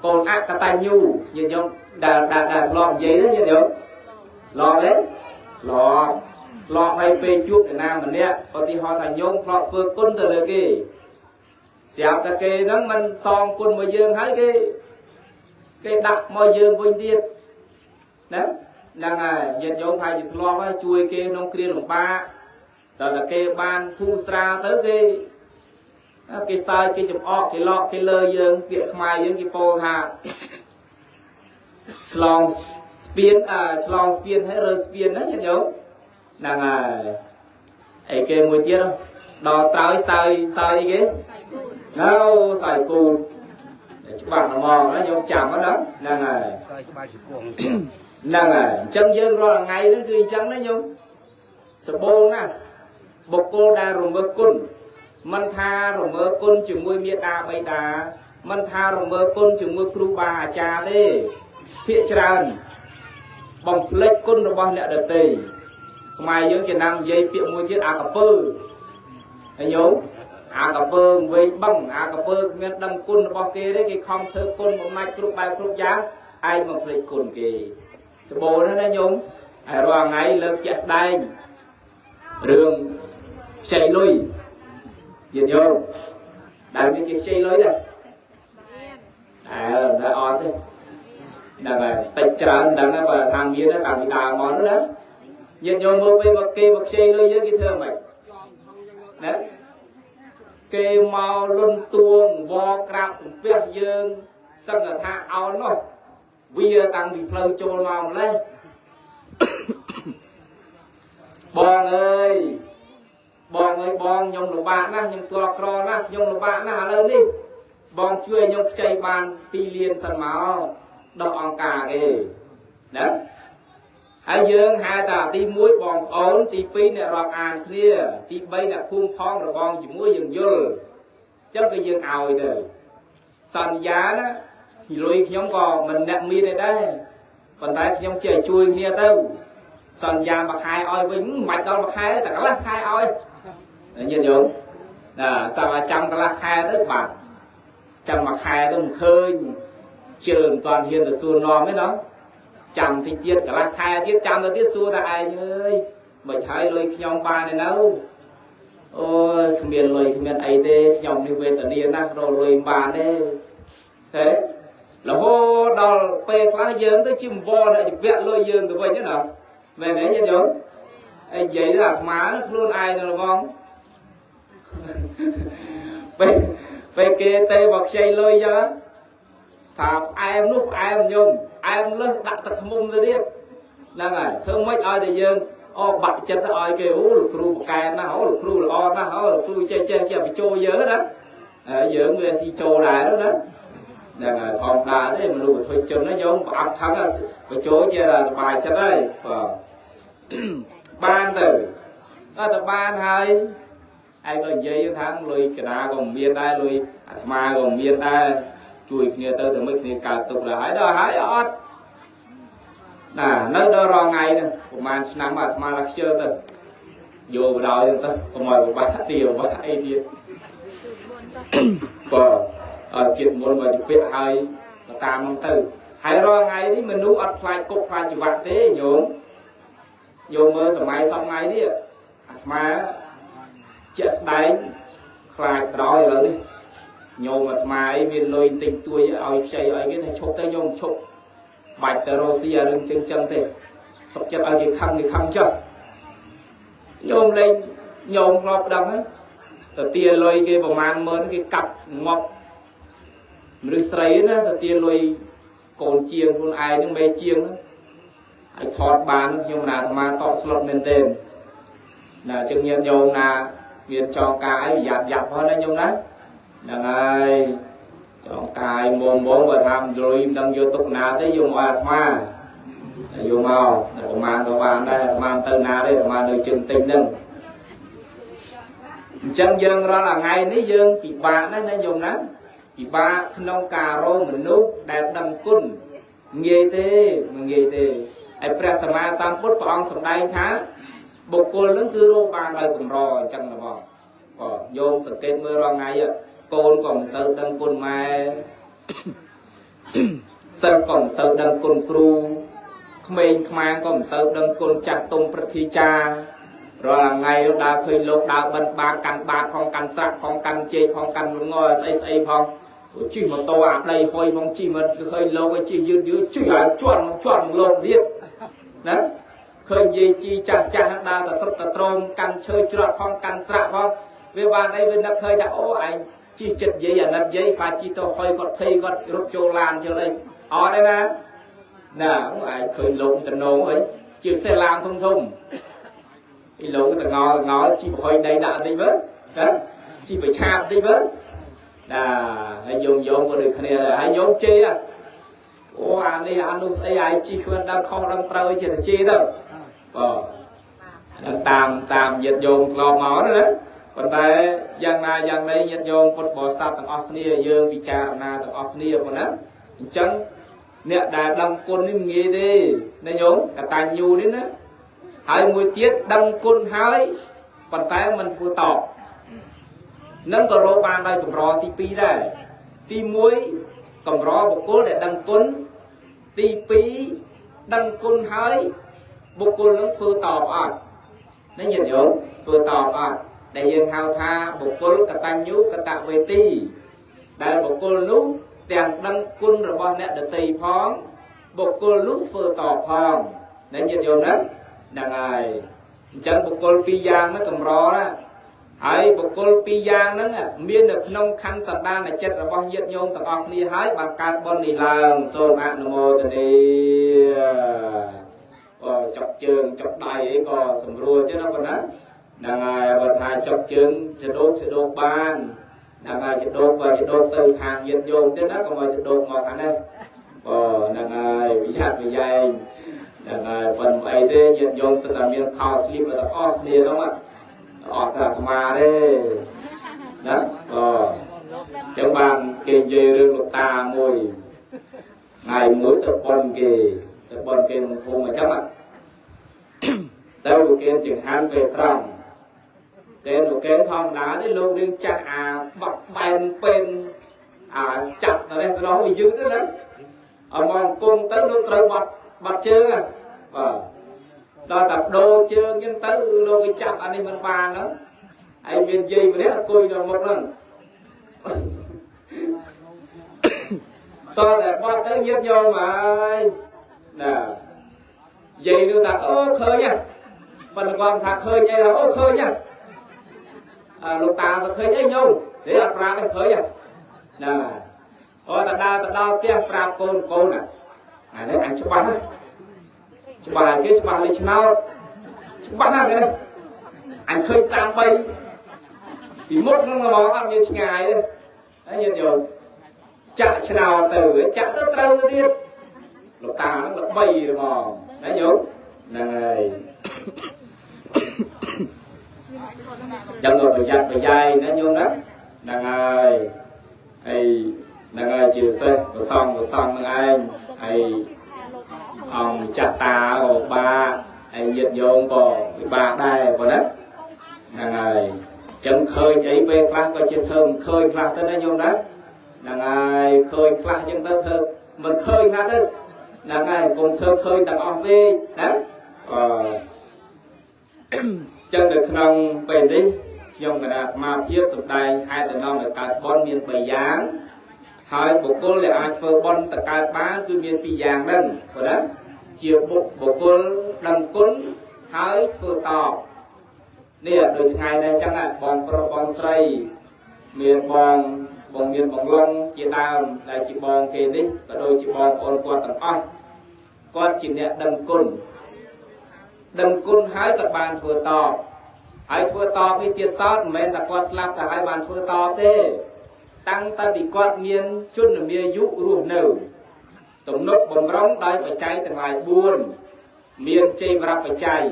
កូនអកតញ្ញូញាតិញោមដែលដែលដែលធ្លាប់និយាយទេញាតិញោមធ្លាប់ទេធ្លាប់ធ្លាប់ឲ្យពេលជួបអ្នកណាម្នាក់ឧទាហរណ៍ថាញោមធ្លាប់ធ្វើគុណទៅលើគេស្រាប់តែគេហ្នឹងមិនសងគុណមកយើងហើយគេគេដាក់មកយើងវិញទៀតណាហ្នឹងហើយញាតិញោមហើយជាធ្លាប់ហើយជួយគេក្នុងគ្រាលំបាកដល់តែគេបានធូរស្រាលទៅគេគេសើចគេចំអកគេឡកគេលើយើងពាក្យខ្មែរយើងគេពោលថាឆ្លងស្ពានអើឆ្លងស្ពានហើយរើស្ពានណាញាតិញោមហ្នឹងហើយអីគេមួយទៀតដល់ត្រើយសើយសើយអីគេណៅសើយគូនច្បាស់ហ្មងណាញោមចាំណាហ្នឹងហើយ សើយក្បាលជង្គង់ ហ្នឹងហើយអញ្ចឹងយើងរាល់ថ្ងៃហ្នឹងគឺអញ្ចឹងណាញោមសបូរណាស់បុគ្គលដែលរំមើគុណមិនថារំមើគុណជាមួយមេដាបៃតាមិនថារំមើគុណជាមួយគ្រូបាអាចារ្យទេភាកច្រើនបំភ្លេចគុណរបស់អ្នកដទៃខ្មែរយើងចំណាំនិយាយពាក្យមួយទៀតអាកពើហើយញោមអាកពើវិញបឹងអាកពើគ្មានដឹងគុណរបស់គេទេគេខំធ្វើគុណបំណាច់គ្រប់បែបគ្រប់យ៉ាងឯងបំភ្លេចគុណគេសបោណាស់ណាញោមហើយរាល់ថ្ងៃលើកជាក់ស្ដែងរឿងខ្ចីលុយញាតិញោមដែលមានគេខ្ចីលុយដែរអើតែអត់ទេហ្នឹងហើយតិចច្រើនដឹងហើយបើថាមានតាំងពីដើមមកនោះណាញាតិញោមមើលពេលមកគេមកខ្ចីលុយយើងគេធ្វើម៉េចណាគេមកលុនទួងវក្រាបសំពះយើងសឹងថាអោននោះវាតាំងពីផ្លូវចូលមកម្លេះបងអើយបងអើយបងខ្ញុំលំបាកណាស់ខ្ញុំទល់ក្រណាស់ខ្ញុំលំបាកណាស់ឥឡូវនេះបងជួយខ្ញុំខ្ចីបាន2លានសិនមកដោះអង្គការគេណាហើយយើងហៅថាទី1បងប្អូនទី2អ្នករាប់អានគ្នាទី3អ្នកភូមិផងរបងជាមួយយើងយល់ ចឹងគឺយើងឲ្យទៅសន្យាណាលុយខ្ញុំក៏មិនអ្នកមានទេដែរប៉ុន្តែខ្ញុំចេះជួយគ្នាទៅសន្យាមួយខែឲ្យវិញមិនបាច់ដល់មួយខែតែកន្លះខែឲ្យញាតិញោមណាសាប់ចាំកន្លះខែទៅបាទចាំមួយខែទៅមិនឃើញជិលមិនទាន់ហ៊ានទៅសួរនាំទេណោះចាំតិចទៀតកន្លះខែទៀតចាំទៅទៀតសួរតែឯងអើយមិនហើយលុយខ្ញុំបានទេនៅអូយគ្មានលុយគ្មានអីទេខ្ញុំនេះវេទនាណាស់រកលុយមិនបានទេទេរហូតដល់ពេលខ្លះយើងទៅជាវល់អ្នកជំពាក់លុយយើងទៅវិញណាមែនទេញាតិញោមអីនិយាយទៅអាត្មានឹងខ្លួនឯងនៅហ្មងពេលគេទេមកខ្ចីលុយចឹងថាផ្អែមនោះផ្អែមញោមផ្អែមលើសដាក់ទឹកឃ្មុំទៅទៀតហ្នឹងហើយធ្វើម៉េចឲ្យតែយើងអូបាក់ចិត្តឲ្យគេអូលោកគ្រូប្រកែណាស់អូលោកគ្រូល្អណាស់អូលោកគ្រូចេះចេះចេះបញ្ចូលយើងណាយើងវាស៊ីចូលដែរណាហ្នឹងហើយផងដែរទេមនុស្សធុជនណាញោមប្រអប់ថឹងបញ្ចូលជាសบายចិត្តហើយបាទបានទៅអត់ទៅបានហើយឯងក៏និយាយថាលុយកណាក៏មានដែរលុយអាត្មាក៏មានដែរជួយគ្នាទៅទៅមិនគ្នាកើតទុកដល់ហើយដល់ហើយអត់ណានៅដល់រងថ្ងៃហ្នឹងប្រហែលឆ្នាំអាត្មាថាខ្ជិលទៅយកបដ ாய் ហ្នឹងទៅកុំឲ្យពិបាកទាពិបាកអីទៀតបើអត់ជាតិមុនបើជំពាក់ហើយតាមហ្នឹងទៅហើយរាល់ថ្ងៃនេះមនុស្សអត់ខ្លាចគុកខ្លាចច្បាប់ទេញោមញោមមើលសម័យសប្តាហ៍នេះអាត្មាជាក់ស្ដែងខ្លាចដល់ឥឡូវនេះញោមអាត្មាអីមានលុយតិចតួចឲ្យខ្ចីឲ្យគេថាឈប់ទៅញោមឈប់បាច់ទៅរកស៊ីអារឿងចឹងចឹងទេសុកចិត្តឲ្យគេខឹងគេខឹងចុះញោមលេងញោមធ្លាប់ដឹងហើយទៅទាលុយគេប្រហែលម៉ឺនគេកាប់ងាប់មនុស្សស្រីណាទៅទាលុយកូនជាងខ្លួនឯងហ្នឹងមេជាងហ្នឹងឲ្យថតបានខ្ញុំណាអាត្មាតក់ស្លុតមែនទេណាចឹងញាតិញោមណាមានចងការអីប្រយ័ត្នយ៉ាប់ផងណាញោមណាហ្នឹងហើយចងកាយមុំមុំបើថាលុយមិនដឹងយកទុកណាទេយកមកឲ្យអាត្មាយកមកប្រហែលក៏បានដែរអាត្មាទៅណាទេអាត្មានៅជើងទិញហ្នឹងអញ្ចឹងយើងរាល់ថ្ងៃនេះយើងពិបាកណាស់ណាញោមណាពិបាកក្នុងការរកមនុស្សដែលដឹងគុណងាយទេមិនងាយទេហើយព្រះសម្មាសម្ពុទ្ធព្រះអង្គសម្ដែងថាបុគ្គលនឹងគឺរកបានដោយកម្រអញ្ចឹងណាបងបាទញោមសង្កេតមើលរាល់ថ្ងៃកូនក៏មិនសូវដឹងគុណម៉ែសិស្សក៏មិនសូវដឹងគុណគ្រូក្មេងខ្មាងក៏មិនសូវដឹងគុណចាស់ទុំព្រឹទ្ធាចារ្យរាល់ថ្ងៃដើរឃើញលោកដើរបិណ្ឌបាតកាន់បាតផងកាន់ស្រាក់ផងកាន់ជែកផងកាន់ងល់ស្អីស្អីផងជិះម៉ូតូអាដីហុយផងជិះមិនឃើញលោកឲ្យជិះយឺតយឺតជិះឲ្យជន់ជន់លោកទៀតណាឃើញយាយជីចាស់ចាស់ដើរតែត្រុតតែត្រោមកាន់ឈើច្រត់ផងកាន់ស្រាក់ផងវាបានអីវានឹកឃើញថាអូឯងជិះចិត្តយាយអាណិតយាយខ្លាចជិះទៅហុយគាត់ភ័យគាត់រត់ចូលឡានចូលអីអត់ទេណាណាឯងឃើញលោកតំណងអីជាពិសេសឡានធំធំអីលោកតងល់ងល់ជិះហុយដីដាក់តិចមើលណាជិះប្រឆាបតិចមើលណាហើយយងយងក៏ដូចគ្នាដែរហើយយងជេរអូអានេះអានោះស្អីឯងជិះខ្លួនដឹងខុសដឹងត្រូវជាទៅជេរទៅបាទហ្នឹងតាមតាមញាតិញោមធ្លាប់មកណាប៉ុន្តែយ៉ាងណាយ៉ាងណីញាតិញោមពុទ្ធបរិស័ទទាំងអស់គ្នាយើងពិចារណាទាំងអស់គ្នាប៉ុណ្ណាអញ្ចឹងអ្នកដែលដឹងគុណនេះងាយទេណាញោមកតញ្ញូនេះណាហើយមួយទៀតដឹងគុណហើយប៉ុន្តែមិនធ្វើតបនឹងក៏រកបានដោយកម្រទី2ដែរទី1កម្របុគ្គលដែលដឹងគុណទី2ដឹងគុណហើយបុគ្គលនឹងធ្វើតបអត់ណាញាតិញោមធ្វើតបអត់ដែលយើងហៅថាបុគ្គលកតញ្ញូកតវេទីដែលបុគ្គលនោះទាំងដឹងគុណរបស់អ្នកដទៃផងបុគ្គលនោះធ្វើតបផងណាញាតិញោមណាហ្នឹងហើយអញ្ចឹងបុគ្គលពីរយ៉ាងហ្នឹងកម្រណាហើយបុគ្គលពីរយ៉ាងហ្នឹងមាននៅក្នុងខណ្ឌសន្តានចិត្តរបស់ញាតិញោមទាំងអស់គ្នាហើយបានកើតបុណ្យនេះឡើងសូមអនុមោទនាអូចុកជើងចុកដៃអីក៏សម្រួលទេណាប៉ុណ្ណាហ្នឹងហើយបើថាចុកជើងចដូកចដូកបានហ្នឹងហើយចដូកបើចដូកទៅខាងញាតិញោមទេណាកុំឲ្យចដូកមកខាងនេះបើហ្នឹងហើយវិចារវិយែងហ្នឹងហើយប៉ុន្តែអីទេញាតិញោមសិតតែមានខោស្លីបទាំងអស់គ្នាហ្នឹងអត់តែអាត្មាទេណាបើ ចឹងបានគេនិយាយរឿងលោកតាមួយថ្ងៃមួយទៅបន់គេទៅបន់គេក្នុងភូមិអញ្ចឹងទៅគេចង្ហាន់ពេលត្រង់គេលោកគេធម្មតាទេលោករឿងចាស់អាបក់បែនពេនអាចាប់ដល់នេះដល់វាយឺតទៅណាអមអង្គុងទៅលោកត្រូវបាត់បាត់ជើងបាទដល់តែដូរជើងអញ្ចឹងទៅលោកគេចាប់អានេះមិនបានហ្នឹងហើយមានយាយម្នាក់អង្គុយនៅមុខហ្នឹងតើតែបាត់ទៅញាតញោមហើយណាយាយនោះថាអូឃើញហ៎ប៉ុន្តែគាត់ថាឃើញអីថាអូឃើញហ៎អាលោកតាទៅឃើញអីញោមទេអត់ប្រាប់ទេឃើញហ៎ណាអូតដើរទៅដល់ផ្ទះប្រាប់កូនកូនអានេះអញច្បាស់ណាច្បាស់គេច្បាស់លេឆ្នោតច្បាស់ណាស់គេនេះអញឃើញ33ពីមុខហ្នឹងហ្មងអត់មានឆ្ងាយទេហើយញាតិញោមចាក់ឆ្នោតទៅចាក់ទៅត្រូវទៅទៀតលោកតាហ្នឹងល្បីហ្មងណាញោមហ្នឹងហើយចាំទៅប្រយ័ត្នប្រយែងណាញោមណាហ្នឹងហើយហើយហ្នឹងហើយជាពិសេសប្រសងប្រសងហ្នឹងឯងហើយអង្គចាស់តាក៏បាហើយញាតិញោមក៏ពិបាកដែរប៉ុណ្ណាហ្នឹងហើយចឹងឃើញអីពេលខ្លះក៏ជាធ្វើមិនឃើញខ្លះទៅណាញោមណាហ្នឹងហើយឃើញខ្លះចឹងទៅធ្វើមិនឃើញខ្លះទៅហ្នឹងហើយកុំធ្វើឃើញទាំងអស់ពេកណាអឺចឹងនៅក្នុងពេលនេះខ្ញុំគណៈអាត្មាភាពសម្ដែងហេតុដែលនាំឲ្យកើតបុណ្យមាន3យ៉ាងហើយបុគ្គលដែលអាចធ្វើបុណ្យទៅកើតបានគឺមាន2យ៉ាងហ្នឹងព្រោះណាជាបុគ្គលដឹងគុណហើយធ្វើតបនេះដូចថ្ងៃនេះអញ្ចឹងបងប្រុសបងស្រីមានបងបងមានបងឡុងជាដើមដែលជាបងគេនេះក៏ដូចជាបងប្អូនគាត់ទាំងអស់គាត់ជាអ្នកដឹងគុណដឹងគុណហើយក៏បានធ្វើតបហើយធ្វើតបនេះទៀតសោតមិនមែនតែគាត់ស្លាប់ទៅហើយបានធ្វើតបទេតាំងតែពីគាត់មានជនមាយុរស់នៅទំនុកបំរុងដោយបច្ច័យទាំងឡាយ4មានជ័យវរបច្ច័យ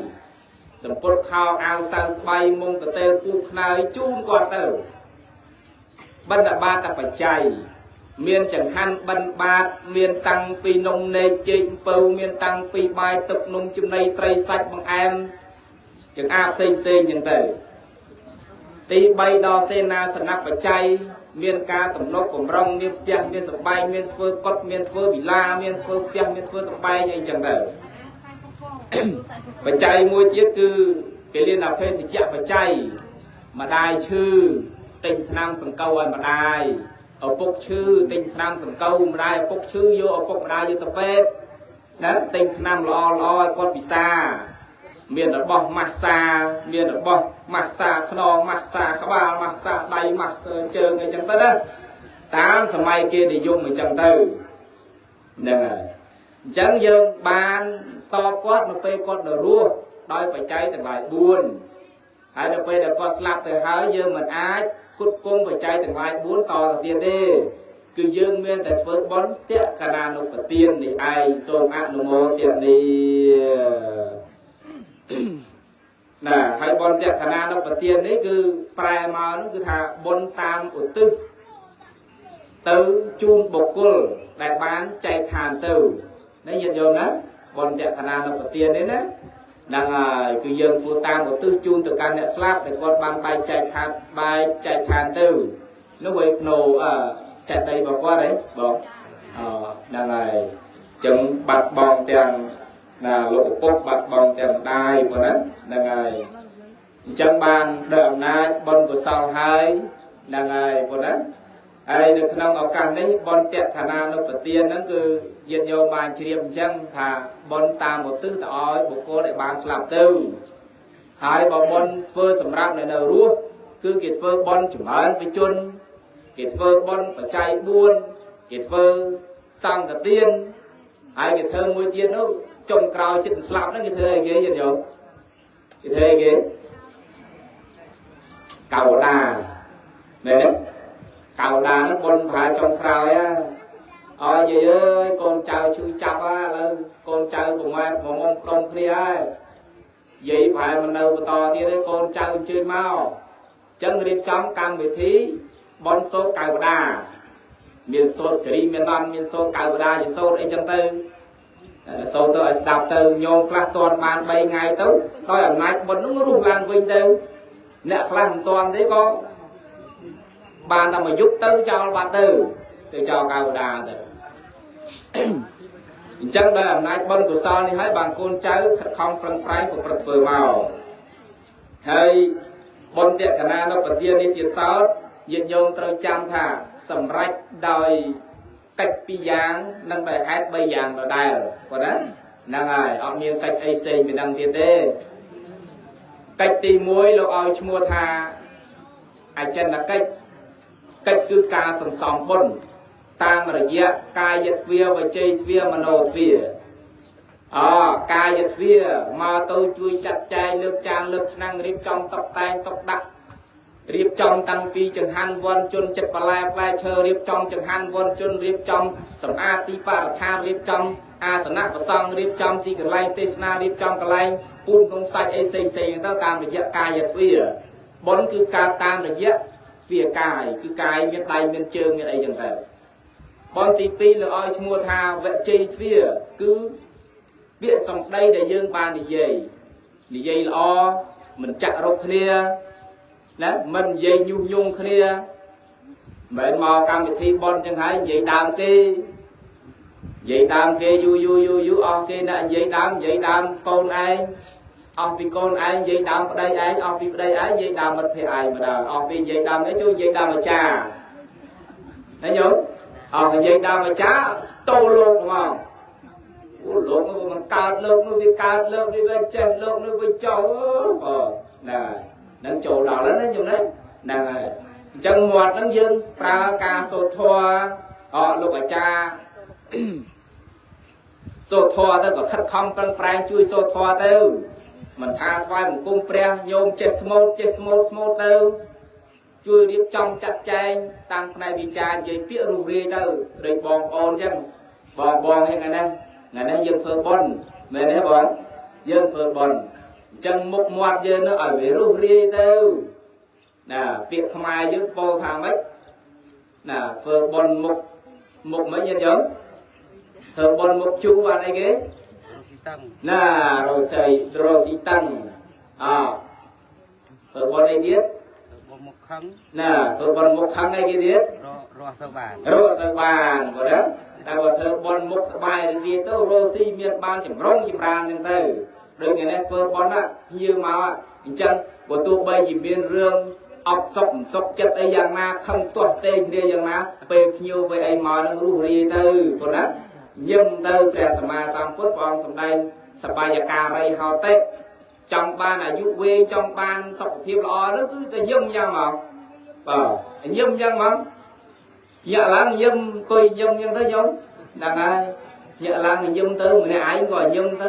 សម្ពុតខោអាវសៅស្បៃមុងកតេលពូខ្នើយជូនគាត់ទៅបណ្ឌបាតបច្ច័យមានចង្ហាន់បិណ្ឌបាតមានតាំងពីនំនែកចេកពៅមានតាំងពីបាយទឹកនំចំណីត្រីសាច់បង្អែមចង្អាបផ្សេងផ្សេងចឹងទៅទី3ដល់សេនាសនបច្ច័យមានការទំនុកបំរុងមានផ្ទះមានសម្បែងមានធ្វើកុដមានធ្វើវិឡាមានធ្វើផ្ទះមានធ្វើសម្បែងអីចឹងទៅបច្ច័យមួយទៀតគឺគេលៀនអភេសជ្ជៈបច្ច័យម្ដាយឈឺទិញថ្នាំសង្កូវឲ្យម្ដាយឪពុកឈឺទិញថ្នាំសង្កូវម្ដាយឪពុកឈឺយកឪពុកម្ដាយយកទៅពេទ្យណាទិញថ្នាំល្អល្អឲ្យគាត់ពិសាមានរបស់ម៉ាស្សាមានរបស់ម៉ាស្សាខ្នងម៉ាស្សាក្បាលម៉ាស្សាដៃម៉ាស្សាជើងអីចឹងទៅណាតាមសម័យគេនិយមអញ្ចឹងទៅហ្នឹងហើយអញ្ចឹងយើងបានតបគាត់នៅពេលគាត់នៅរស់ដោយបច្ច័យទាំងឡាយ4ហើយដល់ពេលដែលគាត់ស្លាប់ទៅហើយយើងមិនអាចគុតគង់បច្ច័យទាំងឡាយ4តទៅទៀតទេគឺយើងមានតែធ្វើបុណ្យតក្កណានុបទាននេះឯងសូមអនុមោទនាណាហើយបុណ្យតក្កណានុបទាននេះគឺប្រែមកនោះគឺថាបុណ្យតាមឧទ្ទិសទៅជូនបុគ្គលដែលបានចែកឋានទៅនេះញាតិញោមណាបុណ្យតក្កណានុបទាននេះណាហ្នឹងហើយគឺយើងធ្វើតាមឧទ្ទិសជូនទៅកាន់អ្នកស្លាប់ដែលគាត់បានបែកចែកខាតបែកចែកឋានទៅនោះវាភ្នោចេតិយរបស់គាត់ហ៎បងអហ្នឹងហើយចឹងបាត់បង់ទាំងណាលោកឪពុកបាត់បង់ទាំងម្ដាយប៉ុណ្ណាហ្នឹងហើយអញ្ចឹងបានដោយអំណាចបុណ្យកុសលហើយហ្នឹងហើយប៉ុណ្ណាហើយនៅក្នុងឱកាសនេះបុណ្យតក្កណានុបទានហ្នឹងគឺញាតិញោមបានជ្រាបអញ្ចឹងថាបុណ្យតាមឧទ្ទិសទៅឲ្យបុគ្គលដែលបានស្លាប់ទៅហើយបើបុណ្យធ្វើសម្រាប់នៅរស់គឺគេធ្វើបុណ្យចម្រើនបជនគេធ្វើបុណ្យបច្ច័យ4គេធ្វើសង្ឃទានហើយគេធ្វើមួយទៀតនោះចុងក្រោយចិត្តស្លាប់ហ្នឹងគេធ្វើអីគេញាតិញោមគេធ្វើអីគេកោដាមែនទេកោដាហ្នឹងបុណ្យប្រហែលចុងក្រោយអើយាយអើយកូនចៅឈឺចាប់ឥឡូវកូនចៅប្រម៉ែប្រមុំដុំគ្នាហើយយាយប្រហែលមិននៅបន្តទៀតទេកូនចៅអញ្ជើញមកអញ្ចឹងរៀបចំកម្មវិធី បនសូត្រកៅវដាមានសូត្រគិរីមានដនមានសូត្រកៅវដាជាសូត្រអីចឹងទៅសូត្រទៅឲ្យស្ដាប់ទៅញោមខ្លះតន់បាន3ថ្ងៃទៅដោយអំណាចបុណ្យនោះរស់ឡើងវិញទៅអ្នកខ្លះមិនតន់ទេក៏បានតែមួយយប់ទៅចោលបាត់ទៅទៅចោលកៅវដាទៅអញ្ចឹងដោយអំណាចបុណ្យកុសលនេះហើយបានកូនចៅខិតខំប្រឹងប្រែងប្រព្រឹត្តធ្វើមកហើយបុណ្យតក្កណានុបទាននេះទៀតសោតញាតិញោមត្រូវចាំថាសម្រេចដោយកិច្ចពីរយ៉ាងនិងដោយហេតុ3យ៉ាងដដែលប៉ុណ្ណាហ្នឹងហើយអត់មានកិច្ចអីផ្សេងពីហ្នឹងទៀតទេកិច្ចទី1លោកឲ្យឈ្មោះថាអចិន្នកិច្ចកិច្ចគឺការសន្សំបុណ្យតាមរយៈកាយទ្វាវជ័យទ្វាមโนទ្វាអកាយទ្វាមកទៅជួយចាត់ចែងលើកចានលើកឆ្នាំងរៀបចំតុបតែងតុបដាក់រៀបចំតាំងពីចង្ហាន់វ័នជនចិត្តបន្លែផ្លែឈើរៀបចំចង្ហាន់វ័នជនរៀបចំសម្អាតទីបរិស្ថានរៀបចំអាសនៈប្រសង់រៀបចំទីកន្លែងទេសនារៀបចំកន្លែងពូនក្នុងសាច់អីផ្សេងផ្សេងទៅតាមរយៈកាយទ្វាបុណ្យគឺកើតតាមរយៈទ្វាកាយគឺកាយមានដៃមានជើងមានអីចឹងទៅបុណ្យទី2លើឲ្យឈ្មោះថាវជ័យទ្វាគឺពាក្យសម្ដីដែលយើងបាននិយាយនិយាយល្អមិនចាក់រកគ្នាណាមិននិយាយញុះញង់គ្នាមិនមែនមកកម្មវិធីបុណ្យចឹងហើយនិយាយដើមគេនិយាយដើមគេយូរយូរយូរយូរអស់គេអ្នកនិយាយដើមនិយាយដើមកូនឯងអស់ពីកូនឯងនិយាយដើមប្តីឯងអស់ពីប្តីឯងនិយាយដើមមិត្តភក្តិឯងម្ដងអស់ពីនិយាយដើមនេះជួយនិយាយដើមអាចារ្យណាញោមអស់និយាយដើមអាចារ្យតោលោកហ្មងអូលោកនោះមិនកើតលោកនោះវាកើតលោកវាវិញចេះលោកនោះវិញចោលអូណានឹងចូលដល់ហើយណាញោមណាហ្នឹងហើយអញ្ចឹងមាត់ហ្នឹងយើងប្រើការសូត្រធម៌អលោកអាចារ្យសូត្រធម៌ទៅក៏ខិតខំប្រឹងប្រែងជួយសូត្រធម៌ទៅមិនថាថ្វាយបង្គំព្រះញោមចេះស្មូតចេះស្មូតស្មូតទៅជួយរៀបចំចាត់ចែងតាមផ្នែកវិចារនិយាយពាក្យរុះរាយទៅដូចបងប្អូនអញ្ចឹងបងបងហ្នឹងថ្ងៃនេះថ្ងៃនេះយើងធ្វើបុណ្យមែនទេបងយើងធ្វើបុណ្យអញ្ចឹងមុខមាត់យើងនោះឲ្យវារុះរាយទៅណាពាក្យខ្មែរយើងពោលថាម៉េចណាធ្វើបុណ្យមុខមុខមិនញាតិញោមធ្វើបុណ្យមុខជូរបានអីគេណារោសីរោស៊ីតាំងអធ្វើបុណ្យអីទៀត បុណ្យមុខខឹង ណាធ្វើបុណ្យមុខខឹងអីគេទៀត រស់ទៅបាន រស់ទៅបានបើណាតែបើធ្វើបុណ្យមុខសបាយរីករាយទៅរស់ស៊ីមានបានចម្រុងចម្រើនចឹងទៅដូចថ្ងៃនេះធ្វើបុណ្យណាភ្ញៀវមកអញ្ចឹងបើទោះបីជាមានរឿងអបសុកមិនសុកចិត្តអីយ៉ាងណាខឹងទាស់ទេគ្នាយ៉ាងណាពេលភ្ញៀវពេលអីមកនឹងរុះរាយទៅប៉ុណ្ណាញឹមទៅព្រះសម្មាសម្ពុទ្ធព្រះអង្គសម្ដែងសបាយការីហោតិចង់បានអាយុវែងចង់បានសុខភាពល្អហ្នឹងគឺតែញឹមយ៉ាងហ្មងបាទញឹមយ៉ាងហ្មងញាក់ឡើងញឹមអង្គុយញឹមយ៉ាងទៅញោមហ្នឹងហើយញាក់ឡើងញឹមទៅម្នាក់ឯងក៏ញឹមទៅ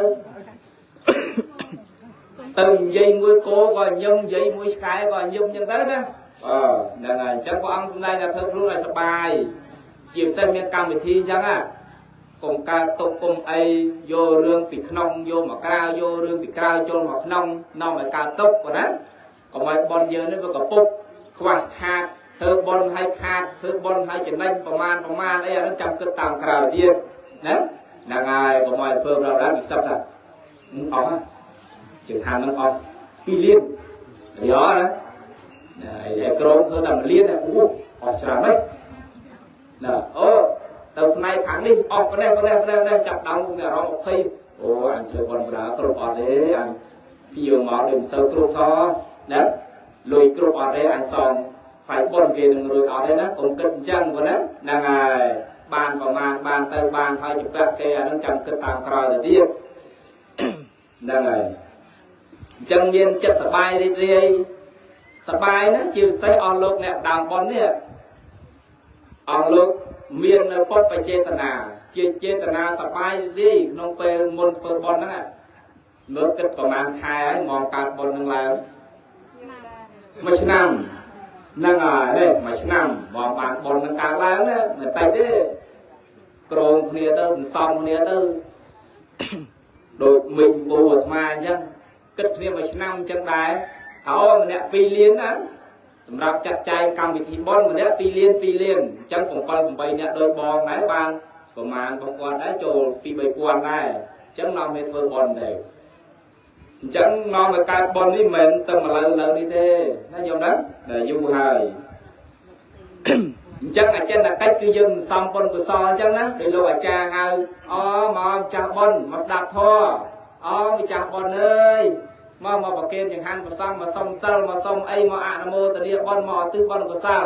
ទៅនិយាយមួយគោក៏ញឹមនិយាយមួយឆ្កែក៏ញឹមយ៉ាងទៅណាបាទហ្នឹងហើយអញ្ចឹងព្រះអង្គសម្ដែងថាធ្វើខ្លួនឲ្យសប្បាយជាពិសេសមានកម្មវិធីអញ្ចឹងណាកុំកើតទុកកុំអីយករឿងពីក្នុងយកមកក្រៅយករឿងពីក្រៅចូលមកក្នុងនាំឲ្យកើតទុកប៉ុណ្ណាកុំឲ្យប៉ុនយើងនេះវាកពុកខ្វះខាតធ្វើបុណ្យឲ្យខាតធ្វើបុណ្យឲ្យចំណេញប្រមាណប្រមាណអីអានឹងចាំគិតតាមក្រោយទៀតណាហ្នឹងហើយកុំឲ្យធ្វើដល់ដល់ពិសិដ្ឋថាអស់ជាងថានឹងអស់2លានយោណាឯក្រមធ្វើតែ1លានអូអស់ច្រើនណាស់ណាអូទៅផ្នែកខាងនេះអស់ប៉ុណ្ណេះប៉ុណ្ណេះប៉ុណ្ណេះចាប់ដើមមានអារម្មណ៍20អូអញធ្វើបុណ្យបណ្ដាគ្រប់អត់ទេអញពីយកមកដូចមិនសូវគ្រប់សោះណាលុយគ្រប់អត់ទេអញសងផ្នែកបុណ្យគេនឹងរួចអត់ទេណាកុំគិតអញ្ចឹងប៉ុណ្ណាហ្នឹងហើយបានប្រមាណបានទៅបានហើយជំពាក់គេអានឹងចាំគិតតាមក្រោយទៅទៀតហ្នឹងហើយអញ្ចឹងមានចិត្តសប្បាយរីករាយសប្បាយណាជាពិសេសអស់លោកអ្នកដើមបុណ្យនេះអស់លោកមាននៅពុទ្ធបចេតនាជាចេតនាសប្បាយរីករាយក្នុងពេលមុនធ្វើបុណ្យហ្នឹងមើលគិតប្រហែលខែហើយមកកើតបុណ្យនឹងឡើងមួយឆ្នាំហ្នឹងហើយនេះមួយឆ្នាំមកបានបុណ្យនឹងកើតឡើងណាមិនតិចទេក្រងគ្នាទៅសន្សំគ្នាទៅដូចមីងប៊ូអាត្មាអញ្ចឹងគិតគ្នាមួយឆ្នាំអញ្ចឹងដែរអូម្នាក់2លានណា សម្រាប់ចាត់ចែងកម្មវិធីបុណ្យម្នាក់2លាន2លានអញ្ចឹង7 8នាក់ដោយបងដែរបានប្រមាណរបស់គាត់ដែរចូល2 3000ដែរអញ្ចឹងនាំឲ្យធ្វើបុណ្យទៅអញ្ចឹងនាំឲ្យកើតបុណ្យនេះមិនមែនតែម្ល៉េះលើនេះទេណាញោមណាដែលយូរហើយអញ្ចឹងអចិន្ទកិច្ចគឺយើងសំបុណ្យកុសលអញ្ចឹងណាដោយលោកអាចារ្យហៅអូមកម្ចាស់បុណ្យមកស្ដាប់ធម៌អូម្ចាស់បុណ្យអើយមកមកប្រគេនចង្ហាន់ប្រសង់មកសុំសិលមកសុំអីមកអនុមោទនាបុណ្យមកឧទ្ទិសបុណ្យកុសល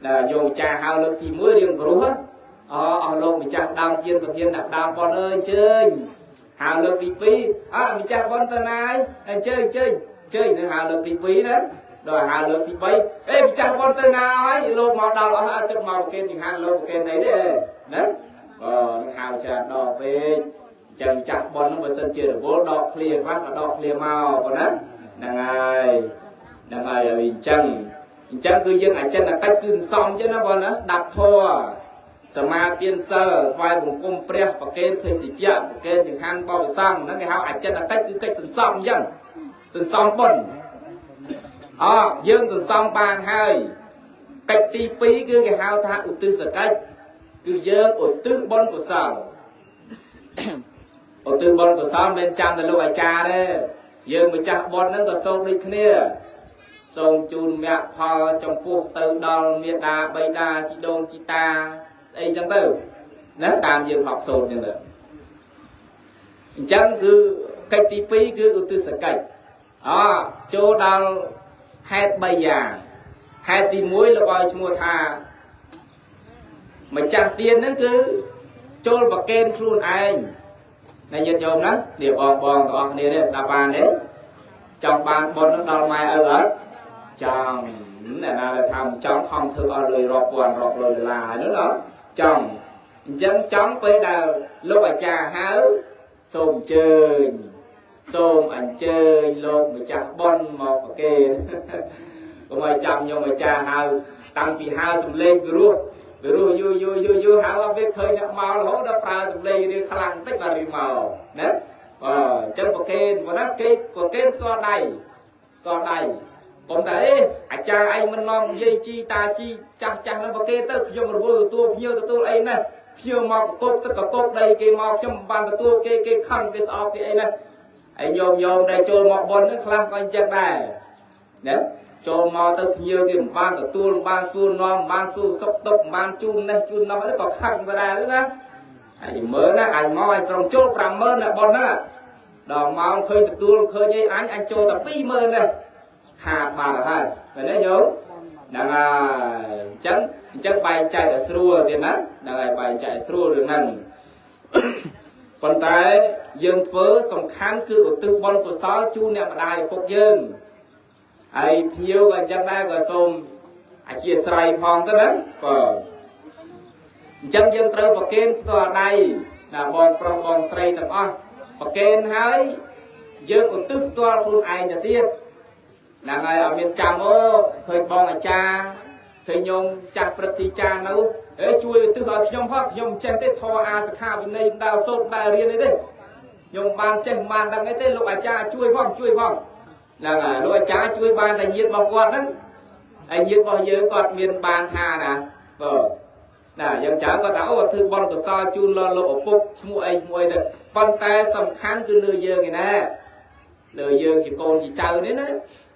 ដែលយោម្ចាស់ហៅលើកទី1រៀងព្រោះអូអស់លោកម្ចាស់ដើមទៀនប្រធានដាក់ដើមបុណ្យអើយអញ្ជើញហៅលើកទី2អើម្ចាស់បុណ្យទៅណាយអញ្ជើញអញ្ជើញអញ្ជើញនឹងហៅលើកទី2ណាដល់ហៅលើកទី3អេម្ចាស់បុណ្យទៅណាហើយលោកមកដល់អស់អត់ទឹកមកប្រគេនចង្ហាន់លោកប្រគេនអីទេណាបើនឹងហៅច្រើនដងពេកអញ្ចឹងម្ចាស់បុណ្យហ្នឹងបើសិនជារវល់ដកឃ្លាខ្លះក៏ដកឃ្លាមកប៉ុណ្ណាហ្នឹងហើយហ្នឹងហើយអញ្ចឹងអញ្ចឹងគឺយើងអចិន្ទកិច្ចគឺសំអញ្ចឹងណាបងណាស្ដាប់ធម៌សមាទានសិលថ្វាយបង្គំព្រះប្រគេនភេសជ្ជៈប្រគេនចង្ហាន់បរិសង្ឃហ្នឹងគេហៅអចិន្ទកិច្ចគឺកិច្ចសន្សំអញ្ចឹងសន្សំបុណ្យអយើងសន្សំបានហើយកិច្ចទី2គឺគេហៅថាឧទ្ទិសកិច្ចគឺយើងឧទ្ទិសបុណ្យកុសលឧទ្ទិសបុណ្យកុសលមិនចាំតែលោកអាចារ្យទេយើងម្ចាស់បុណ្យហ្នឹងក៏សូត្រដូចគ្នាសូមជូនមគ្គផលចំពោះទៅដល់មេដាបៃតាជីដូនជីតាស្អីចឹងទៅណាតាមយើងធ្លាប់សូត្រចឹងទៅអញ្ចឹងគឺកិច្ចទី2គឺឧទ្ទិសកិច្ចអចូលដល់ហេតុ3យ៉ាងហេតុទី1លោកឲ្យឈ្មោះថាម្ចាស់ទានហ្នឹងគឺចូលប្រគេនខ្លួនឯងណាញាតិញោមណានេះបងបងទាំងអស់គ្នានេះស្ដាប់បានទេចង់បានបុណ្យហ្នឹងដល់ម៉ែឪអត់ចង់អ្នកណាដែលថាមិនចង់ខំធ្វើអស់លុយរាប់ពាន់រាប់រយដុល្លារនោះណាចង់អញ្ចឹងចង់ពេលដែលលោកអាចារ្យហៅសូមអញ្ជើញសូមអញ្ជើញលោកម្ចាស់បុណ្យមកប្រគេនកុំឲ្យចាំខ្ញុំអាចារ្យហៅតាំងពីហៅសំលេងពិរោះពិរោះយូរយូរយូរយូរហៅអត់វាឃើញអ្នកមករហូតដល់ប្រើសំលេងរៀងខ្លាំងតិចបាទរៀងមកណាបាទអញ្ចឹងប្រគេនប៉ុណ្ណាគេប្រគេនផ្ទាល់ដៃផ្ទាល់ដៃកុំតែអេអាចារ្យឯងមិននាំនិយាយជីតាជីចាស់ចាស់នឹងប្រគេនទៅខ្ញុំរវល់ទទួលភ្ញៀវទទួលអីណាភ្ញៀវមកកកទឹកកកដីគេមកខ្ញុំមិនបានទទួលគេគេខឹងគេស្អប់គេអីណាឯញោមញោមដែលចូលមកប៉ុនហ្នឹងខ្លះក៏អញ្ចឹងដែរណាចូលមកទៅភ្ញៀវគេមិនបានទទួលមិនបានសួរនាំមិនបានសួរសុខទុក្ខមិនបានជូននេះជូននោះអីក៏ខឹងទៅដែរណាអញមើលណាអញមកអញប្រងចូល50000ណាប៉ុនណាដល់មកឃើញទទួលឃើញអីអញអញចូលតែ20000ណាខាតបាត់ហើយមែនទេញោមហ្នឹងហើយអញ្ចឹងអញ្ចឹងបែងចែកឲ្យស្រួលទៀតណាហ្នឹងហើយបែងចែកឲ្យស្រួលរឿងហ្នឹងប៉ុន្តែយើងធ្វើសំខាន់គឺឧទ្ទិសបុណ្យកុសលជូនអ្នកម្ដាយឪពុកយើងហើយភ្ញៀវក៏អញ្ចឹងដែរក៏សូមអធិស្ឋានផងទៅណាបាទអញ្ចឹងយើងត្រូវប្រគេនផ្ទាល់ដៃណាបងប្រុសបងស្រីទាំងអស់ប្រគេនហើយយើងឧទ្ទិសផ្ទាល់ខ្លួនឯងទៅទៀតហ្នឹងហើយអត់មានចាំអូឃើញបងអាចារ្យឃើញញោមចាស់ព្រឹទ្ធាចារ្យនៅអេជួយឧទ្ទិសឲ្យខ្ញុំផងខ្ញុំមិនចេះទេធម៌អាសិក្ខាវិន័យមិនដែលសូត្រមិនដែលរៀនអីទេខ្ញុំបានចេះមិនបានដឹងអីទេលោកអាចារ្យជួយផងជួយផងហ្នឹងហើយលោកអាចារ្យជួយបានតែញាតិរបស់គាត់ហ្នឹងហើយញាតិរបស់យើងគាត់មានបានថាណាបើណាយើងច្រើនគាត់ថាអូធ្វើបុណ្យកុសលជូនដល់លោកឪពុកឈ្មោះអីឈ្មោះអីទៅប៉ុន្តែសំខាន់គឺលើយើងឯណាលើយើងជាកូនជាចៅនេះណា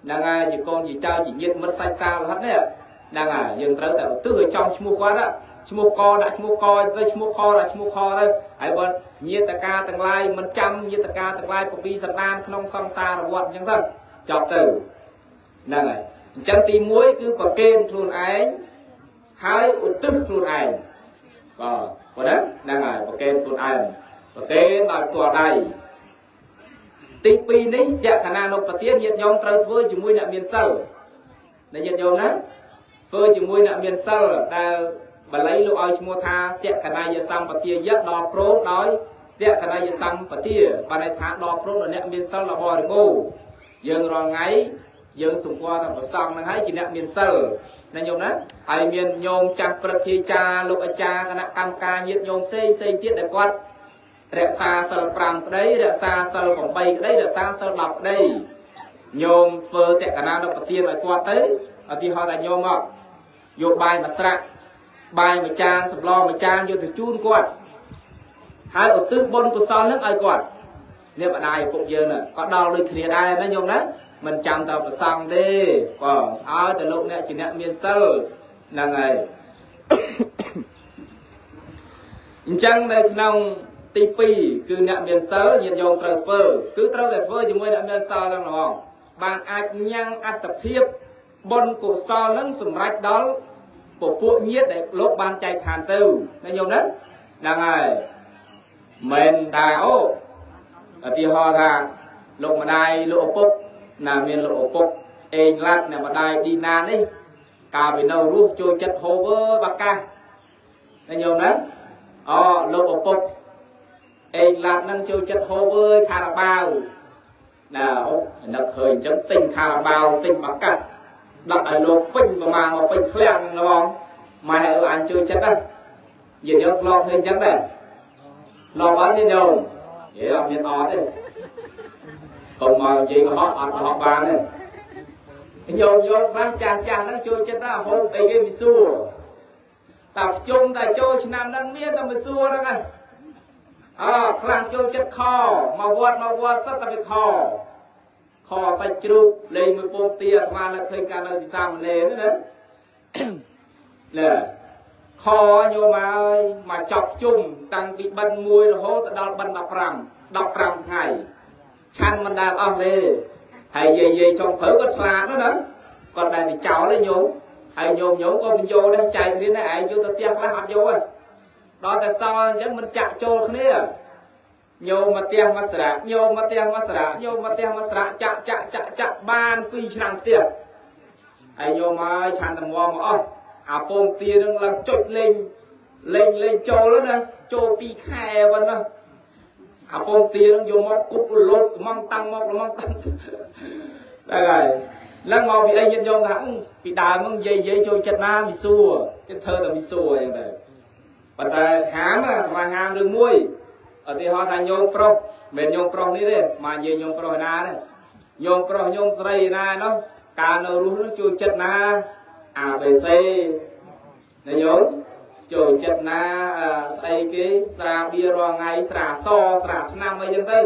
ហ្នឹងហើយជាកូនជាចៅជាញាតិមិត្តសាច់សាលហិតនេះហ្នឹងហើយយើងត្រូវតែឧទ្ទិសឲ្យចំឈ្មោះគាត់ឈ្មោះកដាក់ឈ្មោះកទៅឈ្មោះខដាក់ឈ្មោះខទៅហើយបើញាតកាទាំងឡាយមិនចាំញាតកាទាំងឡាយពពីសន្តានក្នុងសង្សារវដ្តអញ្ចឹងទៅចប់ទៅហ្នឹងហើយអញ្ចឹងទី1គឺប្រគេនខ្លួនឯងហើយឧទ្ទិសខ្លួនឯងបាទប៉ុណ្ណាហ្នឹងហើយប្រគេនខ្លួនឯងប្រគេនដោយផ្ទាល់ដៃទី2នេះលក្ខណៈនុបទានញាតិញោមត្រូវធ្វើជាមួយអ្នកមានសិលណាញាតិញោមណាធ្វើជាមួយអ្នកមានសិលដែលបាលីលោកឲ្យឈ្មោះថាតក្ខណយសម្បទាយៈដល់ព្រមដោយតក្ខណយសម្បទាបានន័យថាដល់ព្រមដល់អ្នកមានសិលដល់បរិបូរណ៍យើងរាល់ថ្ងៃយើងសម្គាល់ថាប្រសង់ហ្នឹងហើយជាអ្នកមានសិលណាញោមណាហើយមានញោមចាស់ព្រឹទ្ធាចារ្យលោកអាចារ្យគណៈកម្មការញាតិញោមផ្សេងផ្សេងទៀតដែលគាត់រក្សាសិល5ក្តីរក្សាសិល8ក្តីរក្សាសិល10ក្តីញោមធ្វើតក្កណានុបទានឲ្យគាត់ទៅ ឧទាហរណ៍ថាញោមមកយកបាយមួយស្រាក់បាយមួយចានសម្លមួយចានយកទៅជូនគាត់ហើយឧទ្ទិសបុណ្យកុសលនឹងឲ្យគាត់នេះម្ដាយឪពុកយើងក៏ដល់ដូចគ្នាដែរណាញោមណាមិនចាំតែប្រសង់ទេបងឲ្យតែលោកអ្នកជាអ្នកមានសិលហ្នឹងហើយអញ្ចឹងនៅក្នុងទី2គឺអ្នកមានសិលញាតិញោមត្រូវធ្វើគឺត្រូវតែធ្វើជាមួយអ្នកមានសិលហ្នឹងហ្មងបានអាចញ៉ាំងអត្តភាពបុណ្យកុសលហ្នឹងសម្រេចដល់ពពួកញាតិដែលលោកបានចែកឋានទៅណាញោមណាហ្នឹងហើយមិនថាអូឧទាហរណ៍ថាលោកម្ដាយលោកឪពុកណាមានលោកឪពុកអេងឡាត់អ្នកម្ដាយឌីណានេះកាលពីនៅរស់ចូលចិត្តហូបអើបាកាសណាញោមណាអូលោកឪពុកអេងឡាត់នឹងចូលចិត្តហូបអើយខារ៉ាបាវណាអូនឹកឃើញអញ្ចឹងទិញខារ៉ាបាវទិញបាកាសដាក់ឲ្យលោកពេញប្រមាណមកពេញឃ្លាំងហ្មងម៉ែអើអញចូលចិត្តណាញាតិញោមធ្លាប់ឃើញអញ្ចឹងដែរធ្លាប់អត់ញាតិញោមនិយាយអត់មានអត់ទេកុំមកនិយាយកុហកអត់កុហកបានទេញោមញោមខ្លះចាស់ចាស់ហ្នឹងចូលចិត្តណាហូបអីគេមីសួរតែជុំតែចូលឆ្នាំហ្នឹងមានតែមីសួរហ្នឹងឯងអើខ្លះចូលចិត្តខមកវត្តមកវត្តសិតតែវាខខសាច់ជ្រូកលេងមួយពងទាអាត្មាលើកឃើញកាលនៅវិសាមលេនណា ណែខញោមហើយមកចប់ជុំតាំងពីបិណ្ឌ1រហូតដល់បិណ្ឌ15 15ថ្ងៃឆាន់មិនដែលអស់ទេហើយយាយយាយចុងភៅគាត់ស្លាតណាស់ណាគាត់ដែលទៅចោលទេញោមហើយញោមញោមក៏មិនយកដែរចែកគ្នាដែរឯងយកទៅផ្ទះខ្លះអត់យកទេដល់តែសល់អញ្ចឹងមិនចាក់ចូលគ្នាញោមមកផ្ទះមកស្រាក់ញោមមកផ្ទះមកស្រាក់ញោមមកផ្ទះមកស្រាក់ចាក់ចាក់ចាក់ចាក់បាន2ឆ្នាំផ្ទះហើយញោមហើយឆាន់តំងមកអស់អាពងទានឹងឡើងចុចលេងលេងលេងចូលណាចូល2ខែប៉ុណ្ណោះអាពងទានឹងយកមកគប់លោតកំងតាំងមកកំងតាំងហ្នឹងហើយឡើងមកពីអីញាតិញោមថាពីដើមហ្នឹងយាយយាយចូលចិត្តណាមីសួរចិត្តធ្វើតែមីសួរអញ្ចឹងទៅប៉ុន្តែហាមអាត្មាហាមរឿងមួយឧទាហរណ៍ថាញោមប្រុសមិនមែនញោមប្រុសនេះទេមកនិយាយញោមប្រុសឯណាទេញោមប្រុសញោមស្រីឯណានោះកាលនៅរស់នោះចូលចិត្តណា ABC ណាញោមចូលចិត្តណាស្អីគេស្រាបៀរាល់ថ្ងៃស្រាសស្រាថ្នាំអីចឹងទៅ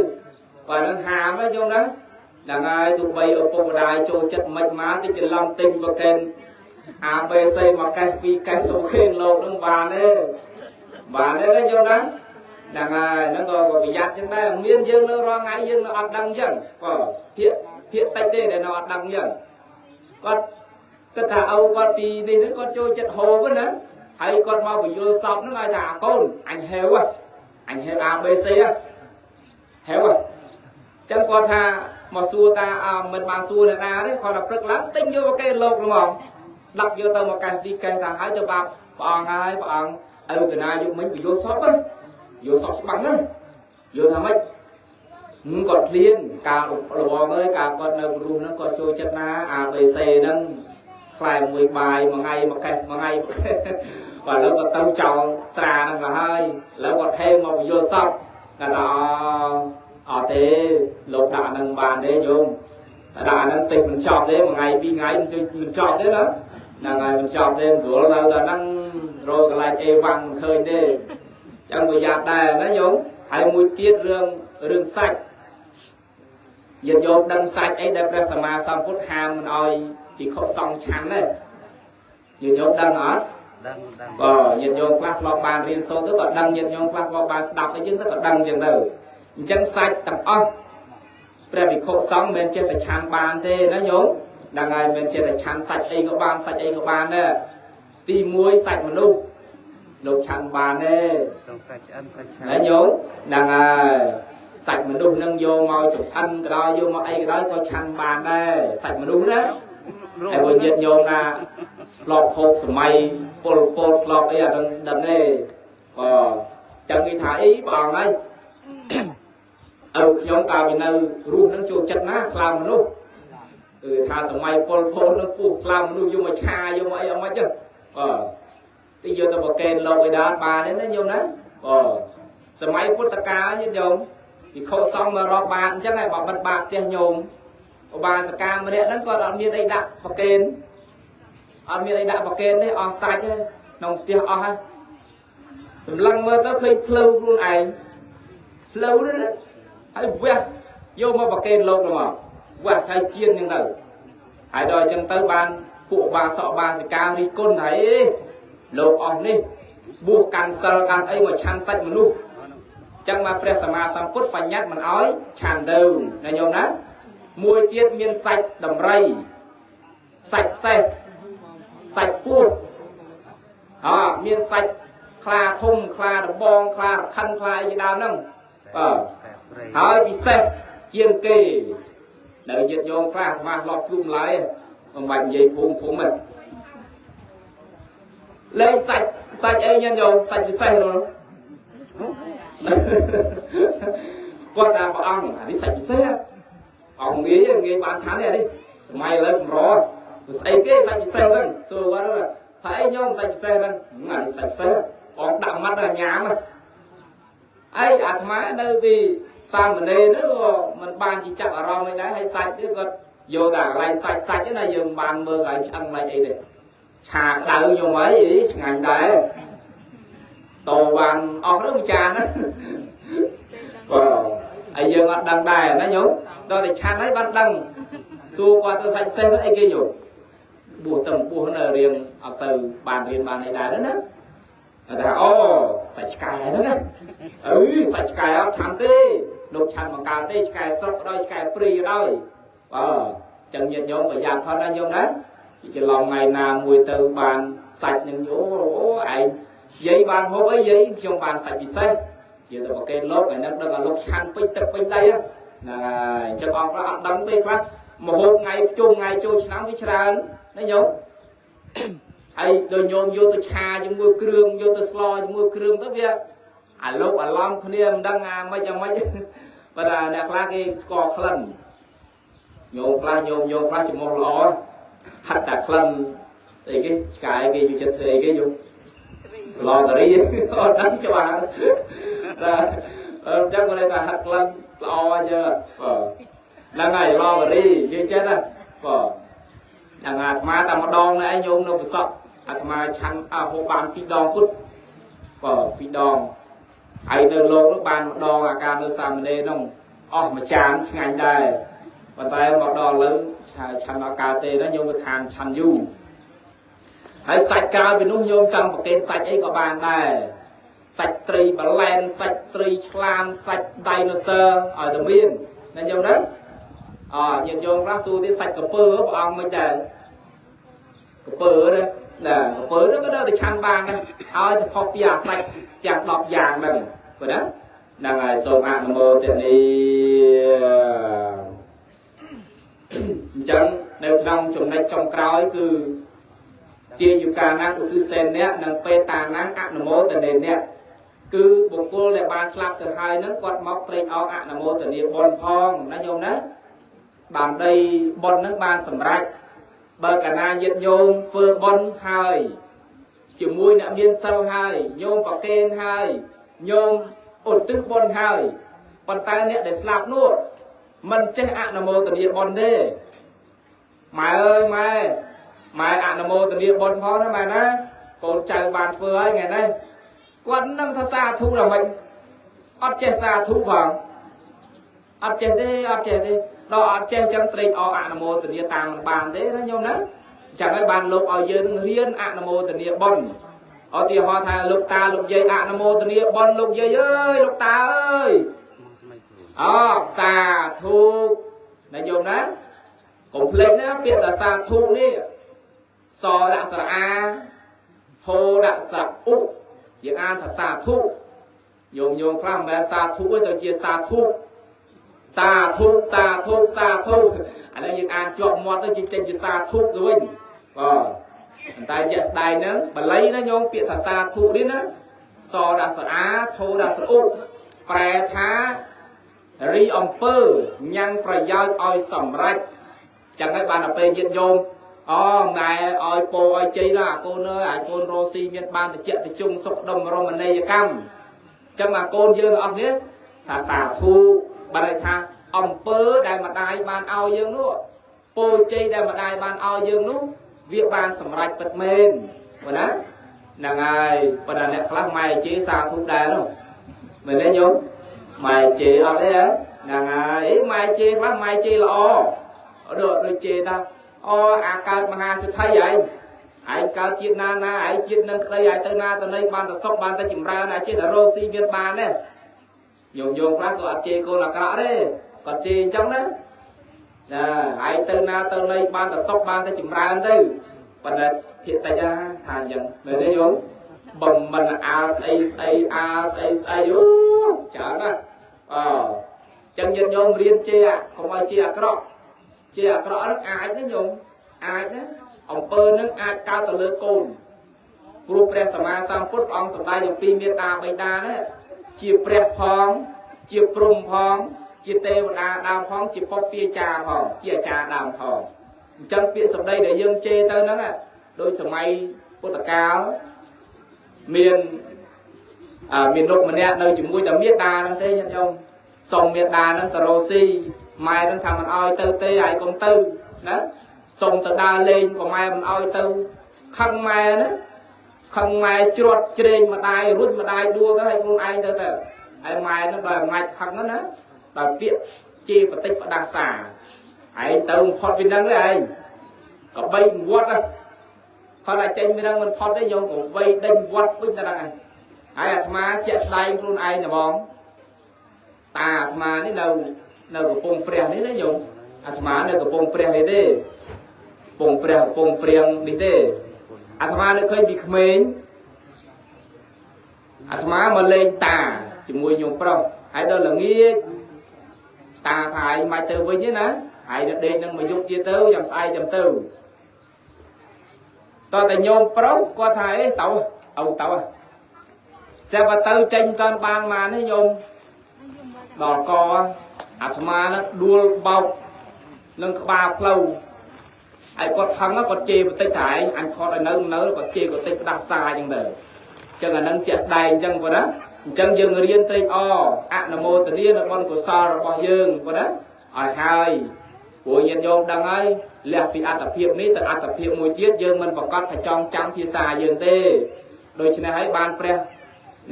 បើនឹងហាមណាញោមណាហ្នឹងហើយទោះបីឪពុកម្ដាយចូលចិត្តមិនមកតិចច្រឡំទិញប្រកេន ABC មកកេះពីរកេះសុខេលោកនឹងបានទេបានទេណាញោមណាហ្នឹងហើយហ្នឹងក៏ប្រយ័ត្នចឹងដែរមានយើងនៅរាល់ថ្ងៃយើងនៅអត់ដឹងចឹងបើភាកភាកតិចទេដែលនៅអត់ដឹងចឹងគាត់គិតថាឪគាត់ពីនេះហ្នឹងគាត់ចូលចិត្តហូបណាហើយគាត់មកបញ្យល់សពហ្នឹងឲ្យថាអាកូនអញហេវអញហេវ ABC ហេវចឹងគាត់ថាមកសួរតាមិនបានសួរអ្នកណាទេគាត់ថាព្រឹកឡើងទិញយកគេលោកហ្មងដាក់យកទៅមកកេះទីកេះថាហើយទៅបាបព្រះអង្គហើយព្រះអង្គឪកណាយុគមិញបញ្យល់សពយល់សពច្បាស់ណាស់យល់ថាម៉េចគាត់ភ្លៀងកាលរបងអើយកាលគាត់នៅរស់ហ្នឹងគាត់ចូលចិត្តណា ABC ហ្នឹងខ្លែមួយបាយមួយថ្ងៃមួយកេះមួយថ្ងៃបាទឥឡូវគាត់ទៅចោលស្រាហ្នឹងទៅហើយឥឡូវគាត់ហេមកបញ្យល់សពគាត់ថាអត់ទេលោកដាក់ហ្នឹងបានទេញោមដាក់អាហ្នឹងទេមិនចប់ទេមួយថ្ងៃពីរថ្ងៃមិនជួយមិនចប់ទេណាហ្នឹងហើយមិនចប់ទេមិនស្រួលនៅតែហ្នឹងរកកន្លែងអេវ៉ាំងមិនឃើញទេចឹងប្រយ័ត្នដែរណាញោមហើយមួយទៀតរឿងរឿងសាច់ញាតិញោមដឹងសាច់អីដែលព្រះសម្មាសម្ពុទ្ធហាមមិនអោយភិក្ខុសង្ឃឆាន់ទេញាតិញោមដឹងអត់ ដឹងដឹង បើញាតិញោមខ្លះធ្លាប់បានរៀនសូត្រទៅក៏ដឹងញាតិញោមខ្លះធ្លាប់បានស្ដាប់អីចឹងទៅក៏ដឹងចឹងទៅអញ្ចឹងសាច់ទាំងអស់ព្រះភិក្ខុសង្ឃមិនមែនចេះតែឆាន់បានទេណាញោមដឹងហើយមិនមែនចេះតែឆាន់សាច់អីក៏បានសាច់អីក៏បានដែរទី1សាច់មនុស្សលោកឆាន់បានទេ ចង់សាច់ឆ្អិនសាច់ឆា ណាញោមហ្នឹងហើយសាច់មនុស្សនឹងយកមកចម្អិនក៏ដោយយកមកអីក៏ដោយក៏ឆាន់បានដែរសាច់មនុស្សណាហើយបើញាតិញោមណាធ្លាប់ហូបសម័យពលពតធ្លាប់អីអានឹងដឹងទេបើចឹងគេថាអីព្រះអង្គហើយ ឪខ្ញុំកាលពីនៅរស់នឹងចូលចិត្តណាខ្លោមមនុស្សគឺថាសម័យពលពតនឹងពុះខ្លោមមនុស្សយកមកឆាយកមកអីអត់មិនចឹងបើទីយកទៅប្រកេនលោកអីដែរបានទេណាញោមណាបើសម័យពុទ្ធកាលញាតិញោមភិក្ខុសង្ឃមករកបាតអញ្ចឹងហើយបើបិទបាតផ្ទះញោមឧបាសិកាម្នាក់ហ្នឹងគាត់អត់មានអីដាក់ប្រកេន អត់មានអីដាក់ប្រកេនទេអស់សាច់ទេក្នុងផ្ទះអស់ហើយសម្លឹងមើលទៅឃើញភ្លៅខ្លួនឯងភ្លៅនេះណាហើយវះយកមកប្រកេនលោកមកវះហើយជៀនហ្នឹងទៅហើយដល់អញ្ចឹងទៅបានពួកបាសកបាសិការិះគន់ថាអេលោកអស់នេះបួសកាន់សិលកាន់អីមកឆាន់សាច់មនុស្ស ចឹងមកព្រះសម្មាសម្ពុទ្ធបញ្ញត្តិមិនអោយឆាន់ទៅណាញោមណាមួយទៀតមានសាច់ដំរីសាច់សេះសាច់ពស់អមានសាច់ខ្លាធំខ្លាដបងខ្លារខិនខ្លាអីជាដើមហ្នឹងបាទ តែព្រៃ ហើយពិសេសជាងគេនៅញាតិញោមខ្លះអាត្មាធ្លាប់ជួបម្លាយមិនបាច់និយាយភូមិភូមិទេលេងសាច់សាច់អីញាតិញោមសាច់ពិសេសនោះ គាត់ថាព្រះអង្គអានេះសាច់ពិសេសអង្គងាយងាយបានឆាន់ទេអានេះសម័យឥឡូវកម្រស្អីគេសាច់ពិសេសហ្នឹងសួរគាត់ថាអីញោមសាច់ពិសេសហ្នឹងអានេះសាច់ពិសេសអង្គដាក់មាត់ដល់ញ៉ាមអីអាត្មានៅពីសាមណេរនោះក៏មិនបានជាចាប់អារម្មណ៍អីដែរហើយសាច់នេះគាត់យកតែកន្លែងសាច់សាច់ណាយើងមិនបានមើលកន្លែងឆ្អឹងកន្លែងអីទេឆាក្តៅញោមអីឆ្ងាញ់ដែរតបានអស់ទៅមួយចានណា បាទហើយយើងអត់ដឹងដែរណាញោមដល់តែឆាន់ហើយបានដឹងសួរគាត់ទៅសាច់ពិសេសទៅអីគេញោមបួសទៅបួសនៅរៀងអត់សូវបានរៀនបានអីដែរណាថាអូសាច់ឆ្កែហ្នឹងណាអើយសាច់ឆ្កែអត់ឆាន់ទេលោកឆាន់បង្កើតទេឆ្កែស្រុកក៏ដោយឆ្កែព្រីក៏ដោយបាទចឹងញាតិញោមប្រយ័ត្នផងណាញោមណាពីច្រឡំថ្ងៃណាមួយទៅបានសាច់នឹងអូអូឯងយាយបានហូបអីយាយខ្ញុំបានសាច់ពិសេស យើងទៅប្រកេនលោកឯហ្នឹងដឹងថាលោកឆាន់ពេញទឹកពេញដីហ្នឹងហើយអញ្ចឹងអង្គខ្លះអត់ដឹងទេខ្លះមហូបថ្ងៃជុំថ្ងៃចូលឆ្នាំវាច្រើនណាញោម ហើយដូចញោមយកទៅឆាជាមួយគ្រឿងយកទៅស្លជាមួយគ្រឿងទៅវាអាលោកអាឡំគ្នាមិនដឹងអាម៉េចអាម៉េច បើថាអ្នកខ្លះគេស្គាល់ក្លិនញោមខ្លះញោមញោមខ្លះចំមុះល្អហាត់តែក្លិនស្អីគេឆ្កែគេយកចិត្តធ្វើអីគេញោម ស្លការីអត់ដឹងច្បាស់តែអញ្ចឹងគាត់ថាហាត់ក្លិនល្អអញ្ចឹងបាទហ្នឹងហើយឡការីយើងចេះណាបាទហ្នឹងអាត្មាតែម្ដងនេះឯងញោមនៅប្រសក់អាត្មាឆាន់អហូបបានពីរដងគត់បាទពីរដងហើយនៅលោកនោះបានម្ដងអាការនៅសាមណេរនោះអស់មួយចានឆ្ងាញ់ដែរប៉ុន្តែមកដល់ឥឡូវឆាន់អត់កើតទេណាញោមវាខានឆាន់យូរ ហើយសាច់ក្រៅពីនោះញោមចង់ប្រគេនសាច់អីក៏បានដែរសាច់ត្រីបាឡែនសាច់ត្រីឆ្លាមសាច់ដៃណូស័រឲ្យតែមានណាញោមណាអញាតិញោមខ្លះសួរទៀតសាច់ក្រពើព្រះអង្គមិនដែរក្រពើណាណាក្រពើនោះក៏នៅតែឆាន់បានដែរឲ្យតែខុសពីអាសាច់ទាំង10យ៉ាងហ្នឹងព្រោះណាហ្នឹងហើយសូមអនុមោទនាអញ្ចឹងនៅក្នុងចំណុចចុងក្រោយគឺ ទាយុកាណាំឧទ្ទិសេនៈនិងបេតាណាំអនុមោទនេនៈគឺបុគ្គលដែលបានស្លាប់ទៅហើយហ្នឹងគាត់មកត្រេកអរអនុមោទនាបុណ្យផងណាញោមណាបានដីបុណ្យហ្នឹងបានសម្រេចបើកាលណាញាតិញោមធ្វើបុណ្យហើយជាមួយអ្នកមានសិលហើយញោមប្រគេនហើយញោមឧទ្ទិសបុណ្យហើយប៉ុន្តែអ្នកដែលស្លាប់នោះមិនចេះអនុមោទនាបុណ្យទេម៉ែអើយម៉ែ ម៉ែអនុមោទនាបុណ្យផងណាម៉ែណាកូនចៅបានធ្វើហើយថ្ងៃនេះគាត់នឹងថាសាធុដល់មិនអត់ចេះសាធុផងអត់ចេះទេអត់ចេះទេដល់អត់ចេះចឹងត្រេកអរអនុមោទនាតាមមិនបានទេណាញោមណាអញ្ចឹងហើយបានលោកឲ្យយើងនឹងរៀនអនុមោទនាបុណ្យឧទាហរណ៍ថាលោកតាលោកយាយអនុមោទនាបុណ្យលោកយាយអើយលោកតាអើយ មកសម័យខ្លួន អសាធុណាញោមណាកុំភ្លេចណាពាក្យថាសាធុនេះ សដាក់ស្រអាហូដាក់ស្រឧយើងអានថាសាធុញោមញោមខ្លះមិនមែនសាធុទេទៅជាសាធុសាធុសាធុសាធុឥឡូវយើងអានជាប់មាត់ទៅជាចេញជាសាធុទៅវិញបាទប៉ុន្តែជាក់ស្ដែងហ្នឹងបាលីណាញោមពាក្យថាសាធុនេះណាសដាក់ស្រអាធោដាក់ស្រឧប្រែថារីអំពើញ៉ាំងប្រយោជន៍ឲ្យសម្រេចចឹងហើយបានដល់ពេលញាតិញោម អូម៉ែឲ្យពោឲ្យជ័យណាអាកូនអើយអាកូនរស់ស៊ីមានបានតិចតិជុងសុខដុមរមណីយកម្មអញ្ចឹងអាកូនយើងទាំងអស់នេះថាសាធុបានន័យថាអំពើដែលម្ដាយបានឲ្យយើងនោះពោជ័យដែលម្ដាយបានឲ្យយើងនោះ វាបានសម្រេចពិតមែនបើណាហ្នឹងហើយប៉ុន្តែអ្នកខ្លះម៉ែជេរសាធុដែរនោះមែនទេញោមម៉ែជេរអត់ទេហ៎ហ្នឹងហើយម៉ែជេរខ្លះម៉ែជេរល្អដូចដូចជេរថាអូអាកើតមហាសិទ្ធិឯងឯងកើតជាតិណាណាឯងជាតិនឹងក្តីឯងទៅណាទៅណីបានតែសុខបានតែចម្រើនឯងចេះតែរកស៊ីមានបានទេញោមញោមខ្លះក៏អត់ជេរកូនអាក្រក់ទេគាត់ជេរអញ្ចឹងណាណាឯងទៅណាទៅណីបានតែសុខបានតែចម្រើនទៅប៉ុន្តែភាគតិចថាអញ្ចឹងមែនទេញោមបំមិនអាស្អីស្អីអាស្អីស្អីអូច្រើនណាស់អចឹងញាតិញោមរៀនជេរកុំឲ្យជេរអាក្រក់ជេរអាក្រក់ហ្នឹងអាចណាញោមអាចណាអំពើនឹងអាចកើតទៅលើកូនព្រោះព្រះសម្មាសម្ពុទ្ធព្រះអង្គសម្ដែងអំពីមេត្តាបិតាណាជាព្រះផងជាព្រំផងជាទេវតាដើមផងជាពុព្វាចារផងជាអាចារ្យដើមផងអញ្ចឹងពាក្យសម្ដីដែលយើងជេរទៅហ្នឹងដូចសម័យពុទ្ធកាលមានមានលោកម្នាក់នៅជាមួយតែមេតាហ្នឹងទេញាតិញោមសុំមេតាហ្នឹងទៅរកស៊ីម៉ែហ្នឹងថាមិនអោយទៅទេឲ្យកុំទៅណាសុំទៅដើរលេងក៏ម៉ែមិនអោយទៅខឹងម៉ែណាខឹងម៉ែជ្រត់ជ្រែងម្ដាយរួចម្ដាយដួលទៅឲ្យខ្លួនឯងទៅទៅហើយម៉ែហ្នឹងដោយអំណាចខឹងហ្នឹងណាដោយពាក្យជេរបតិចផ្ដាសាឯងទៅផុតពីហ្នឹងទេឯងក៏បីវត្តហ្នឹងគាត់តែចេញពីហ្នឹងមិនផុតទេញោមក៏បីដេញវត្តវិញទៅហ្នឹងឯងហើយអាត្មាជាក់ស្ដែងខ្លួនឯងតែបងតាអាត្មានេះនៅនៅកំពង់ព្រះនេះណាញោមអាត្មានៅកំពង់ព្រះនេះទេកំពង់ព្រះកំពង់ព្រៀងនេះទេអាត្មានៅឃើញពីក្មេងអាត្មាមកលេងតាជាមួយញោមប្រុសហើយដល់ល្ងាចតាថាឯងមិនទៅវិញទេណាឯងនៅដេកនឹងមកយប់ទៀតទៅចាំស្អែកចាំទៅតើតែញោមប្រុសគាត់ថាអេតៅអូតៅស្រាប់តែទៅចេញតាន់បានមកនេះញោមដល់កអាត្មានឹងដួលបោកនឹងក្បាលផ្លូវហើយគាត់ខឹងគាត់ជេរបន្តិចតែឯងអញខត់ឲ្យនៅនៅគាត់ជេរគាត់តិចផ្ដាសាអញ្ចឹងទៅអញ្ចឹងអានឹងជាក់ស្ដែងអញ្ចឹងបងណាអញ្ចឹងយើងរៀនត្រេកអរអនុមោទនានៅបុណ្យកុសលរបស់យើងបងណាឲ្យហើយព្រោះញាតិញោមដឹងហើយលះពីអត្តភាពនេះទៅអត្តភាពមួយទៀតយើងមិនប្រកាសថាចងចាំភាសាយើងទេដូច្នេះហើយបានព្រះ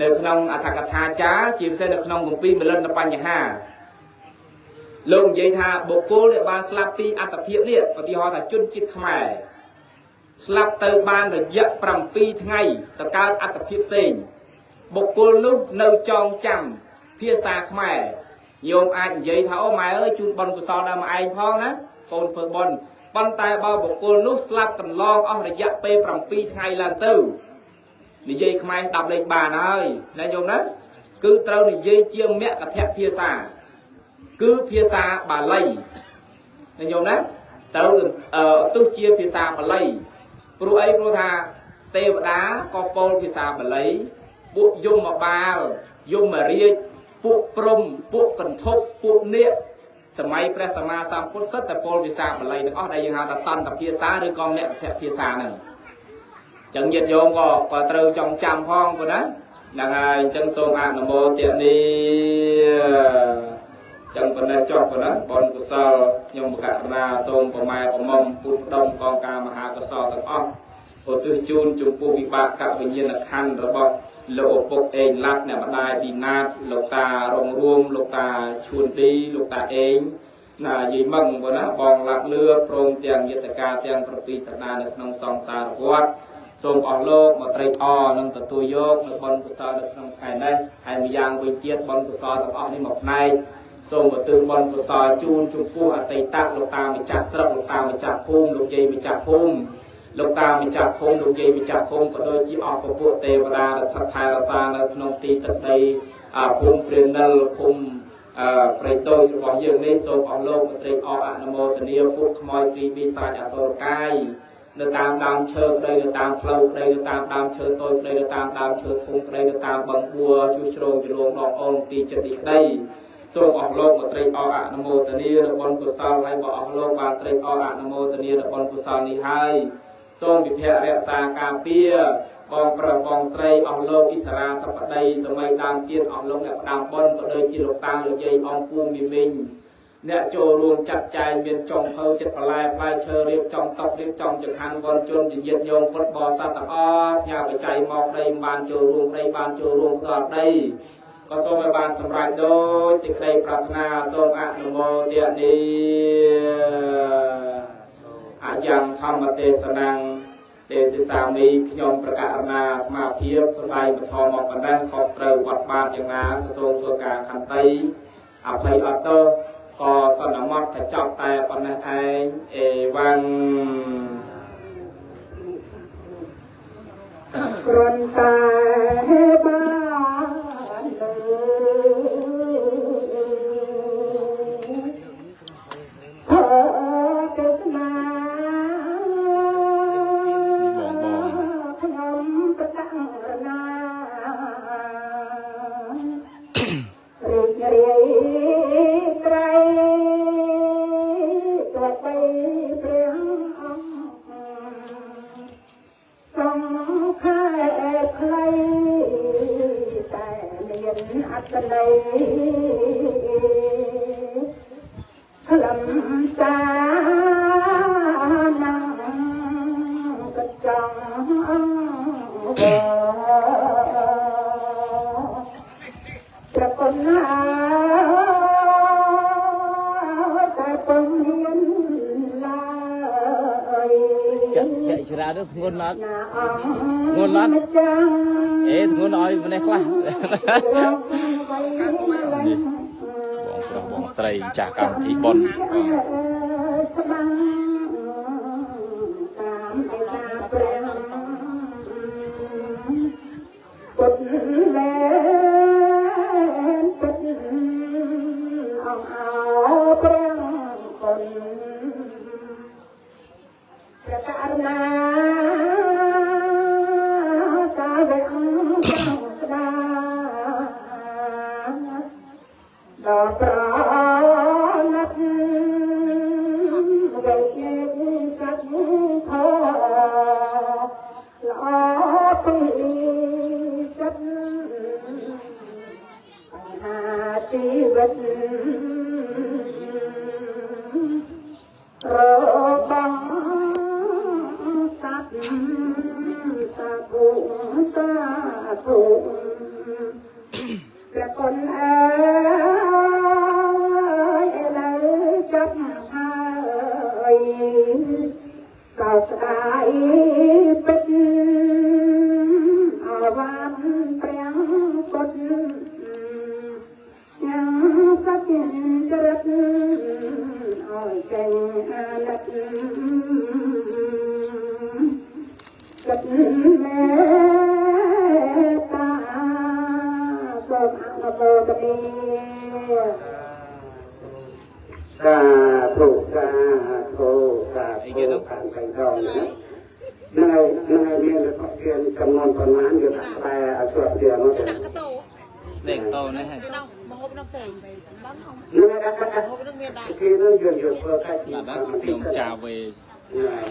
នៅក្នុងអត្ថកថាចារជាពិសេសនៅក្នុងគម្ពីរមលិនបញ្ហាលោកនិយាយថាបុគ្គលដែលបានស្លាប់ពីអត្តភាពនេះឧទាហរណ៍ថាជនជាតិខ្មែរស្លាប់ទៅបានរយៈ7ថ្ងៃទៅកើតអត្តភាពផ្សេងបុគ្គលនោះនៅចងចាំភាសាខ្មែរញោមអាចនិយាយថាអូម៉ែអើយជូនបុណ្យកុសលដល់ម៉ែឯងផងណាកូនធ្វើបុណ្យប៉ុន្តែបើបុគ្គលនោះស្លាប់កន្លងអស់រយៈពេល7ថ្ងៃឡើងទៅនិយាយខ្មែរស្ដាប់លេខបានហើយណាញោមណាគឺត្រូវនិយាយជាមគ្គធភាសាគឺភាសាបាលីណាញោមណាត្រូវទោះជាភាសាបាលីព្រោះអីព្រោះថាទេវតាក៏ពោលភាសាបាលីពួកយមបាលយមរាជពួកព្រំពួកកន្ធប់ពួកនាគសម័យព្រះសម្មាសម្ពុទ្ធសិតតែពោលភាសាបាលីទាំងអស់ដែលយើងហៅថាតន្តភាសាឬក៏មគ្គធភាសាហ្នឹងចឹងញាតិញោមក៏ត្រូវចងចាំផងប៉ុណ្ណាហ្នឹងហើយអញ្ចឹងសូមអនុមោទនាចឹងប៉ុណ្ណេះចុះប៉ុណ្ណាបុណ្យកុសលខ្ញុំបកណាសូមប្រម៉ែប្រមុំពុទ្ធដុំកងការមហាកុសលទាំងអស់ឧទ្ទិសជូនចំពោះវិបាកវិញ្ញាណក្ខន្ធរបស់លោកឪពុកអេងឡាត់អ្នកម្ដាយឌីណាតលោកតារងរួមលោកតាឈួនឌីលោកតាអេងណាយាយមឹងប៉ុណ្ណាបងឡាត់លឿព្រមទាំងយត្តការទាំង7សប្តាហ៍នៅក្នុងសង្សារវដ្តសូមអស់លោកមកត្រេកអរនិងទទួលយកនៅបុណ្យកុសលនៅក្នុងថ្ងៃនេះហើយម្យ៉ាងវិញទៀតបុណ្យកុសលទាំងអស់នេះមកផ្នែកសូមឧទ្ទិសបុណ្យកុសលជូនចំពោះអតីតលោកតាម្ចាស់ស្រុកលោកតាម្ចាស់ភូមិលោកយាយម្ចាស់ភូមិលោកតាម្ចាស់ឃុំលោកយាយម្ចាស់ឃុំក៏ដូចជាអស់ពពួកទេវតាដែលស្ថិតថែរក្សានៅក្នុងទីទឹកដីភូមិព្រានិលភូមិព្រៃតូចរបស់យើងនេះសូមអស់លោកមកត្រេកអរអនុមោទនាពួកខ្មោចពីបិសាចអសុរកាយនៅតាមដើមឈើក្តីនៅតាមផ្លូវក្តីនៅតាមដើមឈើតូចក្តីនៅតាមដើមឈើធំក្តីនៅតាមបឹងបួជួសជ្រងជ្រងដងអូនទីចិត្តនេះក្តីសូមអស់លោកមកត្រេកអរអនុមោទនានៅបុណ្យកុសលហើយបើអស់លោកបានត្រេកអរអនុមោទនានៅបុណ្យកុសលនេះហើយសូមវិភៈរក្សាការពារបងប្រុសបងស្រីអស់លោកអិសរាធិបតីសម័យដើមទៀតអស់លោកអ្នកផ្ដាំបុណ្យក៏ដូចជាលោកតាលោកយាយអង្គពូមីមីង អ្នកចូលរួមចាត់ចែងមានចុងភៅចិត្តបន្លែផ្លែឈើរៀបចំតុរៀបចំចង្ហាន់វត្តជនញាតិញោមពុទ្ធបរិស័ទទាំងអស់ផ្ញើបច្ច័យមកដីបានចូលរួមដីបានចូលរួមផ្ដល់ដីក៏សូមឲ្យបានសម្រេចដោយសេចក្តីប្រាថ្នាសូមអនុមោទនាអយ៉ាងធម្មទេសនាងទេសសាមីខ្ញុំប្រកាសណាអាត្មាភាពសម្ដែងពធមកប៉ុណ្ណេះខុសត្រូវវត្តបាបយ៉ាងណាក៏សូមធ្វើការខន្តីអភ័យអត់ទោសក៏សន្មត់ថាចប់តែប៉ុណ្ណេះឯងអេវ៉ាន់ គ្រាន់តែបានលើធម៌ទេសនា បងបង ខ្ញុំប្រកាសណារីករាយត្រៃទោះបីព្រះអង្គសង្ខេបខ្លីតែមានអត្ថន័យខ្លឹមសារណាំងកញ្ចង់អង្គព្រះគុណណាតែពុំហ៊ានឡើយ ចាក់ចាក់ច្រើនទៅធ្ងន់អត់ ណាអង្គ ធ្ងន់អត់ ម្ចាស់ អេធ្ងន់ឲ្យម្នេះខ្លះ នេះបងប្រុសបងស្រីចាស់កម្មវិធីបុណ្យ ស្បាំងតាមឯសាព្រះពុទ្ធលែនពុទ្ធអង្គអោព្រះគុណព្រះករុណាសាវកចង់ស្ដាដល់ប្រណិតវេជសត្វធល្អពីចិត្តបញ្ហាជីវិត របស់សត្វសាធុសាធុព្រះគុណអើយឥឡូវចាប់ហើយសោកស្ដាយពិតអវ៉ាន់ព្រះគុណ ញ៉ាំសត្វចរិតឲ្យចេញអាណិតចិត្តមេត្តាសូមអនុមោទនា សាធុសាធុសាធុខាងកៃដងណាហ្នឹងហើយហ្នឹងហើយមានរកទានចំនួនប៉ុន្មានយើងដាក់ក្បែរឲ្យជាប់គ្នាមកទៅ ដាក់កតោ នេះតោនេះ ដល់មកហូបនំផ្សេងដល់ហូប ហ្នឹងហើយដាក់ដាក់ ហូបនឹងមានដែរ គេនឹងយើងយកធ្វើកាច់ បាទខ្ញុំចាវេ ហ្នឹងហើយ